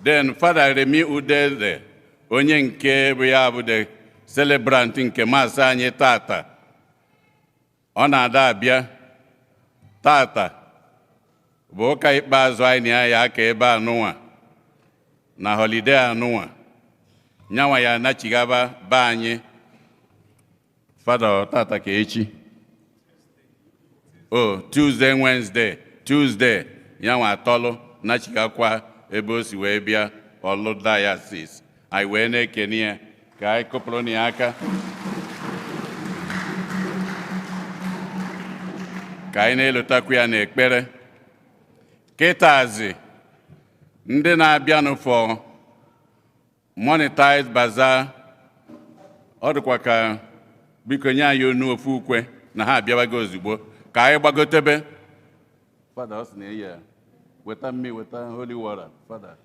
Then Fada Remi Udeze, onye nke bụ ya bụ the celebrant nke maasị anyị tata, ọ na-ada abịa tata bụ ụka ikpeazụ anyị na ya aka ebe anụnwa na holiday anụnwa, nyanwa ya anachighaba be anyị. Fada tata ka echi, o Tuesday, Wednesday, Tuesday nyanwa atọlụ nachighakwa ebe o si wee bịa ọlụ diocese. Anyị wee na-ekene ya ka anyị kụpụrụ ya aka, ka anyị na-elotakwu ya n'ekpere. Kịtazi ndị na-abịanụ for monetized bazaar, ọ dịkwa ka biko nye anyị onu ofu ukwe na ha abịawago ozugbo ka anyị gbagotebe. Fada ọ sị na ya weta mmiri, weta holy water, Fada.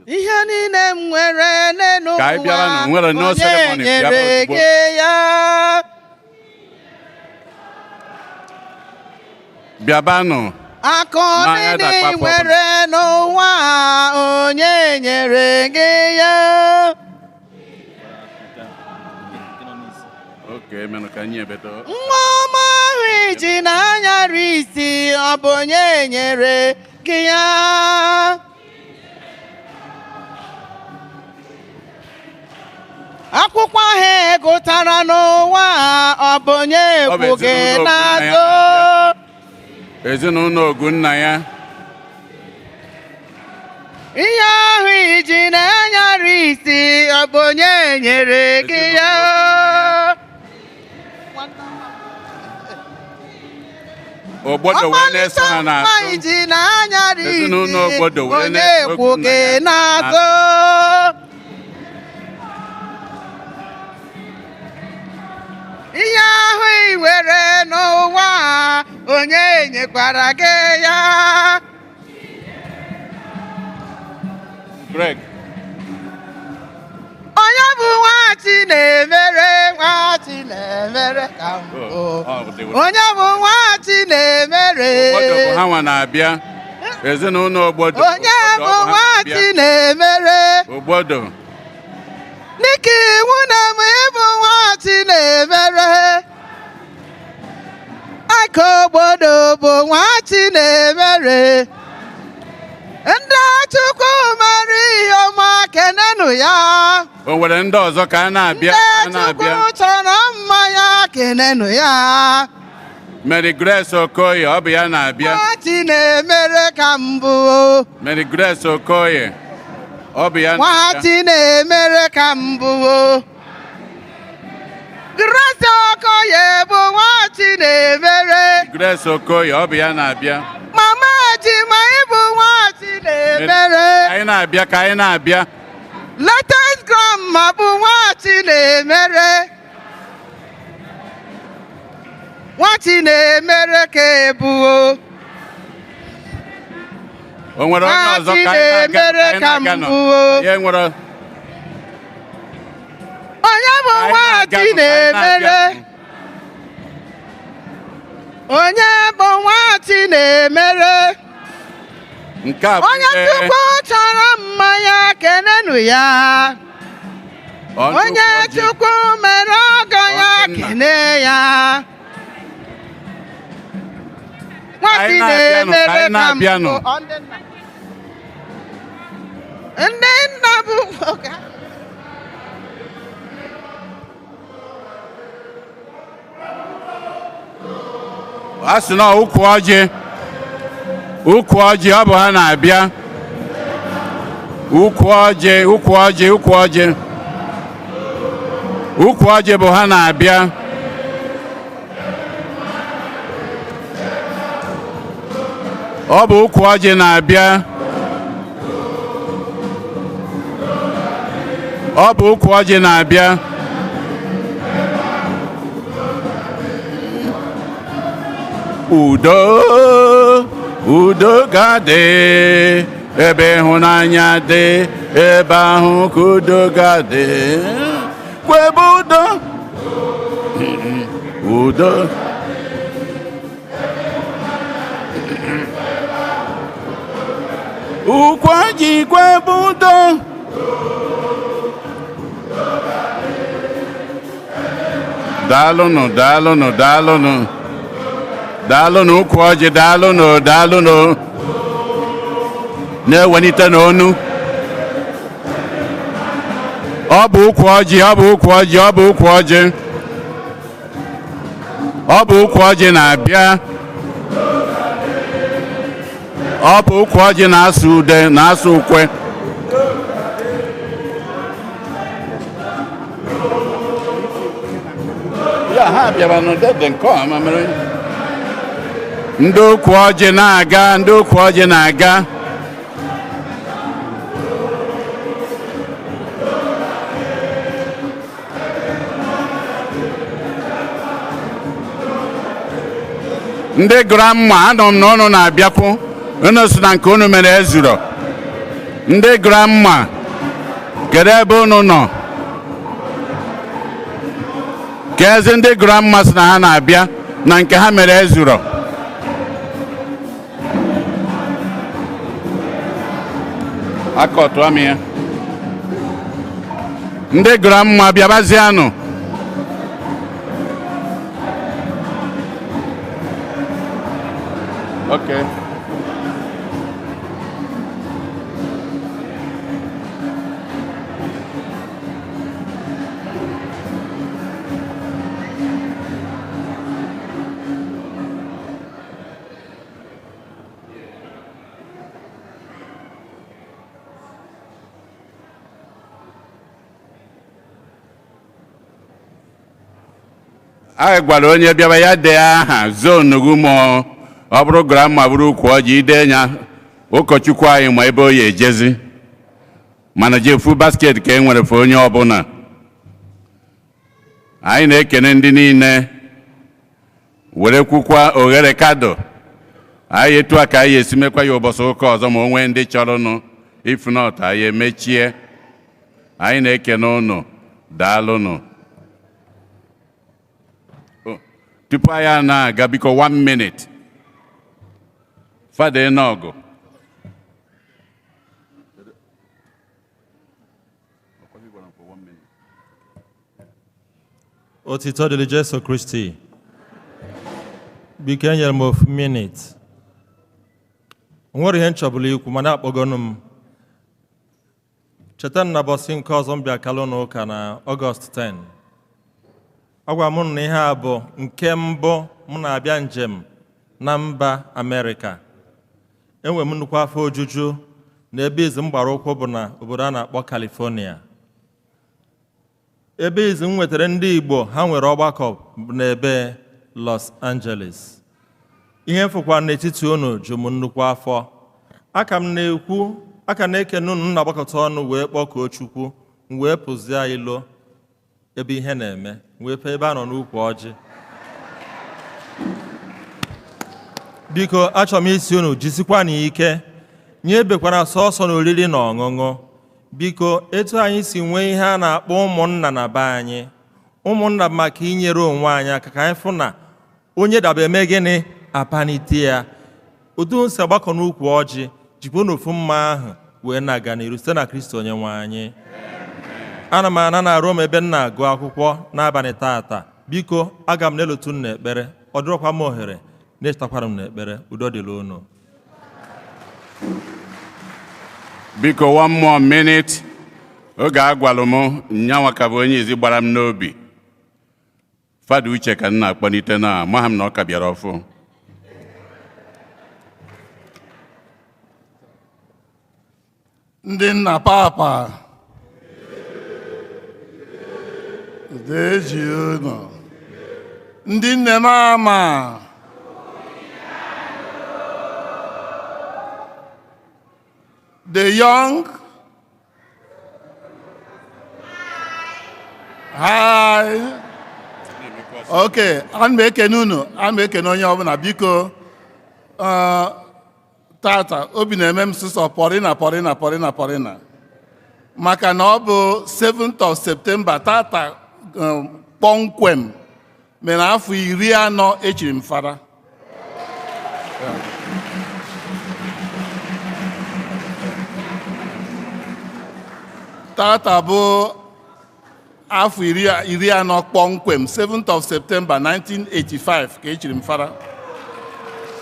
Ihe niile m nwere n'elu Ka anyị bịaranụ, nwere no onye ceremony, bịara nyere ozugbo. gị ya. Bịabanụ. Akụ N'ahịa niile dakpapụ ị nwere n'ụwa a, onye nyere gị ya? Okay, menụ ka anyị ebedo. Nwa ọma ahụ iji na-anyara isi, ọ bụ onye nyere gị ya? Akwụkwọ ahụ ị gụtara n'ụwa a, ọ bụ onye Ọ bụ kwu gị ezinụlọ n'azụ? Ezinụlọ Ogunna ya. Ihe ahụ iji na-anyara isi, ọ bụ onye nyere gị ya? Ogbodo wee na-eso ha Ọmalịcha nwa n'azụ. iji na-anyara isi, Ezinụlọ Ogbodo wee onye na-eso kwu nna gị ya n'azụ? Ihe ahụ ị nwere n'ụwa a, onye nyekwara gị ya? Greg. Onye bụ nwa Chinemere, nwa Chinemere ka m bụ? Oh, Onye bụ nwa Chinemere? Ogbodo bụ ha nwa na-abịa. Ezinụlọ Ogbodo. Onye Ogbodo bụ ọ bụ ha nwa na-abịa. Chinemere? Ogbodo. Dịka iwu na m, ịbụ nwa Chinemere. Aka Ogbodo bụ nwa Chinemere. Ndị Chukwu mara ihe ọma, kenenụ ya. O nwere ndị ọzọ ka a na-abịa, ka a Ndị na-abịa. Chukwu chọrọ mma ya, kenenụ ya. Mary Grace Okoye, ọ bụ ya na-abịa. Nwa Chinemere ka mbụ. Mary Grace Okoye, ọ bụ ya Nwa na-abịa. Chinemere ka mbụ. Grace Okoye bụ nwa Chinemere. Grace Okoye, ọ bụ ya na-abịa. Mama Ejima, ịbụ nwa Chinemere. Anyị na-abịa, ka anyị na-abịa. Latest grandma bụ nwa Chinemere. Nwa Chinemere ka ebuo. O nwere onye Nwa ọzọ ka anyị na-aga, ka Chinemere anyị ka na-aga nọ. mbụ. Ya nwere Onye bụ Ka anyị nwa na-aga nọ, ka anyị Chinemere? na-abịa. Onye bụ nwa Chinemere? Nke a bụ Onye ihe Chukwu chọrọ mma ya, kenenụ ya. ọnụ Onye ọjị. Chukwu mere ọgọ ya, Ọ ndị nna. kene ya. Nwa Anyị na-abịanụ, ka Chinemere anyị ka na-abịanụ. mbụ. Ọ ndị nna. Ndị nna bụ oge. A sị na ukwu ọjị, ukwu ọjị, ọ bụ ha na-abịa. Ukwu ọjị, ukwu ọjị, ukwu ọjị, ukwu ọjị bụ ha na-abịa. Ọ bụ ukwu ọjị na-abịa. Ọ bụ ukwu ọjị na-abịa. Udo, udo ga-adị ebe ịhụnanya dị, ebe ahụ ka udo ga-adị. Kwebe udo, udo. Ukwu ọjị, kwebe udo. Daalụnụ, daalụnụ, daalụnụ, daalụnụ, ukwu ọjị, daalụnụ, daalụnụ. Na-ewelite n'onu. Ọ bụ ukwu ọjị, ọ bụ ukwu ọjị, ọ bụ ukwu ọjị, ọ bụ ukwu ọjị na-abịa. Ọ bụ ukwu ọjị na-asụ ude, na-asụ ukwe. Ya ha bịara n'ụdị nke ọma mere. Ndị ukwu ọjị na-aga, ndị ukwu ọjị na-aga. Ndị grandma, anọ m na unu na-abịakwu. Unu si na nke unu mere ezuro. Ndị grandma, kedu ebe unu nọ? Ka ezi ndị grandma si na ha na-abịa na nke ha mere ezuro. Akọtụọ m ya. Ndị grandma, bịabazianụ. Okay. A gwara onye bịaba ya dee aha zonu gị, ma ọ bụrụ grandma, bụrụ ukwu ọjị, ide ya, ụkọchukwu anyị ma ebe o ya ejezi. Mana jefu basket ka e nwere fe onye ọbụla. Anyị na-ekene ndị niile were kwukwa oghere kado anyị. Etu a ka anyị esi mekwa ya ụbọchị ụka ọzọ, ma o nwee ndị chọrọnụ. If not, anyị emechie. Anyị na-ekene ụnụ, daalụnụ. Oh, tupu anyị na-aga, biko, one minute, Fada Enogu. Otito dịrị Jesu Kristi. Biko, enyere m ofu minute. O nwere ihe m chọbụla ikwu, mana akpọgonu m. Cheta m na bọsị nke ọzọ m bịa kalụ n'ụka na Ọgọst 10. Agwa m na ihe a bụ nke mbụ m na-abịa njem na mba Amerịka. Enwere m nnukwu afọ ojuju na ebe izu m gbara ụkwụ bụ na obodo a na-akpọ California. Ebe izu m nwetara ndị Igbo ha nwere ọgbakọ bụ n'ebe Los Angeles. Ihe m fụkwara n'etiti unu ju m nnukwu afọ. Aka m na-ekwu, aka na-ekene unu na-agbakọta ọnụ wee kpọkuo Chukwu, m wee pụzie ilo ebe ihe na-eme, wee pee ebe a nọ n'ukwu ọjị. Biko, achọrọ m isi unu jisikwa ike, nye ebekwana sọọsọ na oriri na ọṅụṅụ. Biko, etu anyị si nwee ihe a na-akpọ ụmụnna na be anyị, ụmụnna bụ maka inyere onwe anyị aka, ka anyị fụ na onye daba eme gịnị, apanite ya. Otu si agbakọ n'ukwu ọjị, jikwa n'ofu mma ahụ wee na-aga n'iru site na Kristi onye nwe anyị. Ana m ana na Rome ebe m na-agụ akwụkwọ n'abalị tata. Biko, aga m na-elotu m n'ekpere. Ọ dịrọkwa m ohere na-echetakwara m n'ekpere. Udo dịrị unu. Biko, one more minute. Oge a gwalụ m nyanwa ka bụ onye izi gbara m n'obi. Fada Uche ka m na-akpọlite, na amaghị m na ọ ka bịara ọfụ. Ndị nna, papa deji unu, ndị nne m ama the young, hi. Okay, ana m ekene unu, ana m ekene onye ọbụla. Biko, tata obi na-eme m sụsọ pọrịna pọrịna pọrịna pọrịna, maka na ọ bụ 7th of September tata kpọmkwem mere afọ 40 echiri m fada. Tata bụ afọ 40 kpọmkwem, 7th of September 1985 ka echiri m fada.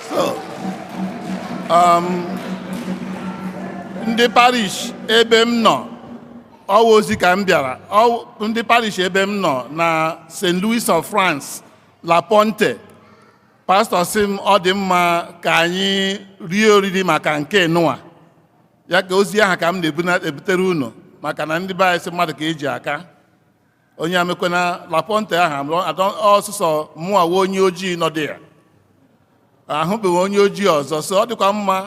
So ndị parish ebe m nọ, ọwa ozi ka m bịara. Ndị parish ebe m nọ na St. Louis of France, La Ponte, pastọ sị m ọ dị mma ka anyị rie oriri maka nke nụa ya, ka ozi ahụ ka m na-ebutere unu, maka na ndị be anyị sị mmadụ ka eji aka onye amekwana. La Ponte ahụ, ọsụsọ mụnwa wee onye ojii nọ dị ya, ahụbeghị onye ojii ọzọ. So ọ dịkwa mma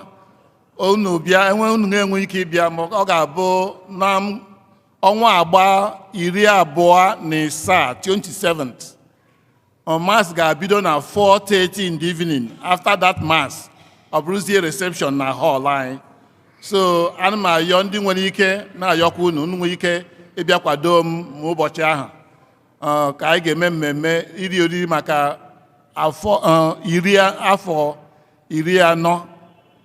unu bịa, enwe unu ga-enwe ike ịbịa, ma ọ ga-abụ na ọnwa agba 27, 27th. Mass ga-abido na 4:30 in the evening. After that mass, ọ bụrụzie reception na hall anyị. So ana m ayọ ndị nwere ike, na-ayọkwa unu, unu nwere ike ịbịa kwado m ma ụbọchị ahụ ka anyị ga-eme mmemme iri oriri maka afọ 40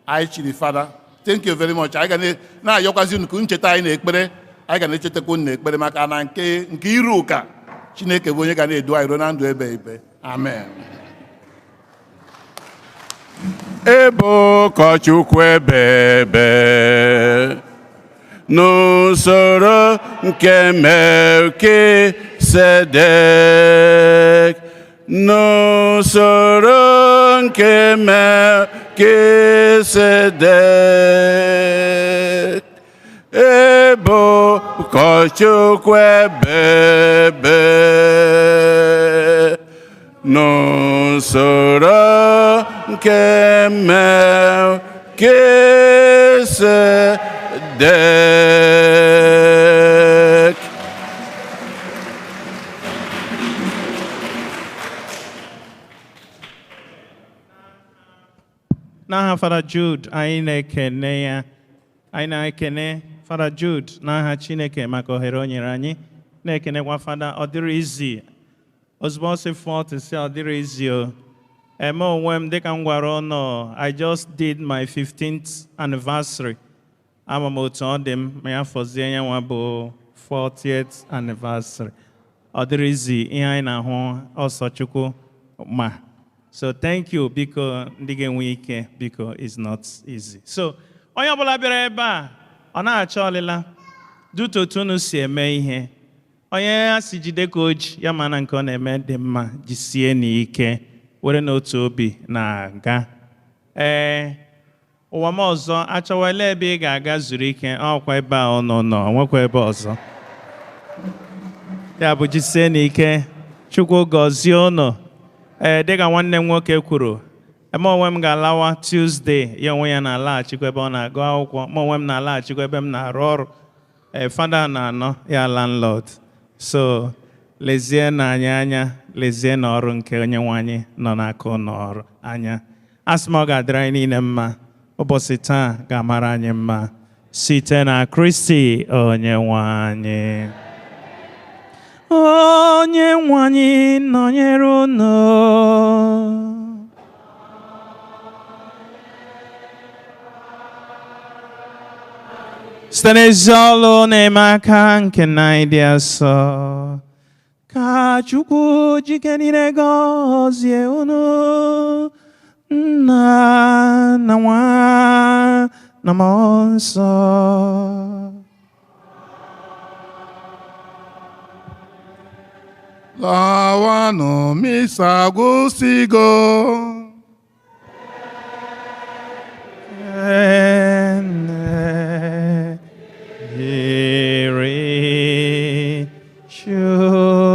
anyị chiri fada. Thank you very much. Anyị ga na-ayọkwazi unu ka unu cheta anyị n'ekpere. Anyị ga na-echetakwa unu n'ekpere, maka na nke iru ụka Chineke bụ onye ga na-edu anyị ruo na ndụ ebe ebe. Amen. Ebe ụkọchukwu ebe ebe n'usoro nke Melkisedek, n'usoro nke Melkisedek, ebe ụkọchukwu ebe ebe n'usoro nke Melkisedek. N'aha Fada Jude, anyị na-ekene ya. Anyị na-ekene Fada Jude n'aha Chineke maka ohere o nyere anyị. Na-ekenekwa Fada, ọ dịrị izi. Ozugbo ọ sị 40, sị ọ dịrị izi o. Eme onwe m, dịka m gwara ụnụ, I just did my 15th anniversary. Ama m otu ọ dị m ma ya fọzie ya nwa bụ 40th anniversary. Ọ dịrị izi ihe anyị na-ahụ ọsọ Chukwu ma. So thank you, biko, ndị ga-enwe ike, biko, is not easy. So onye ọbụla bịara ebe a, ọ na-achọ ọlịla due otu unu si eme ihe. Onye a si jide ka o ji ya, ma na nke ọ na-eme dị mma, jisie n'ike were n'otu obi na-aga. Ee, ụwa m ọzọ achọwala ebe ị ga-aga zuru ike, ọkwa ebe a ọ nọ, nwekwa ebe ọzọ. Ya bụ, jisie n'ike, Chukwu gọzie unu. Ee, dịka nwanne m nwoke kwuru, eme onwe m ga-alawa Tuesday, ya onwe ya na-alaghachikwa ebe ọ na-agụ akwụkwọ, ma onwe m na-alaghachikwa ebe m na-arụ ọrụ. Ee, fada na-anọ ya landlord. So lezie na anyị anya, lezie na ọrụ nke onye nwe anyị nọ n'aka ụlọ ọrụ anya. Asị m, ọ ga-adịrị anyị niile mma. Ụbọchị taa ga-amara anyị mma site na Kristi onye nwe anyị. Onye nwe anyị nọnyere unu. Site n'ezi ọlụ na-eme aka nke nna anyị dị asọ, ka Chukwu jike niile gọzie unu, Nna na Nwa na Mmụọ Nsọ. Lawanụ, misa gwụsịgo. Ene dịrị Chukwu.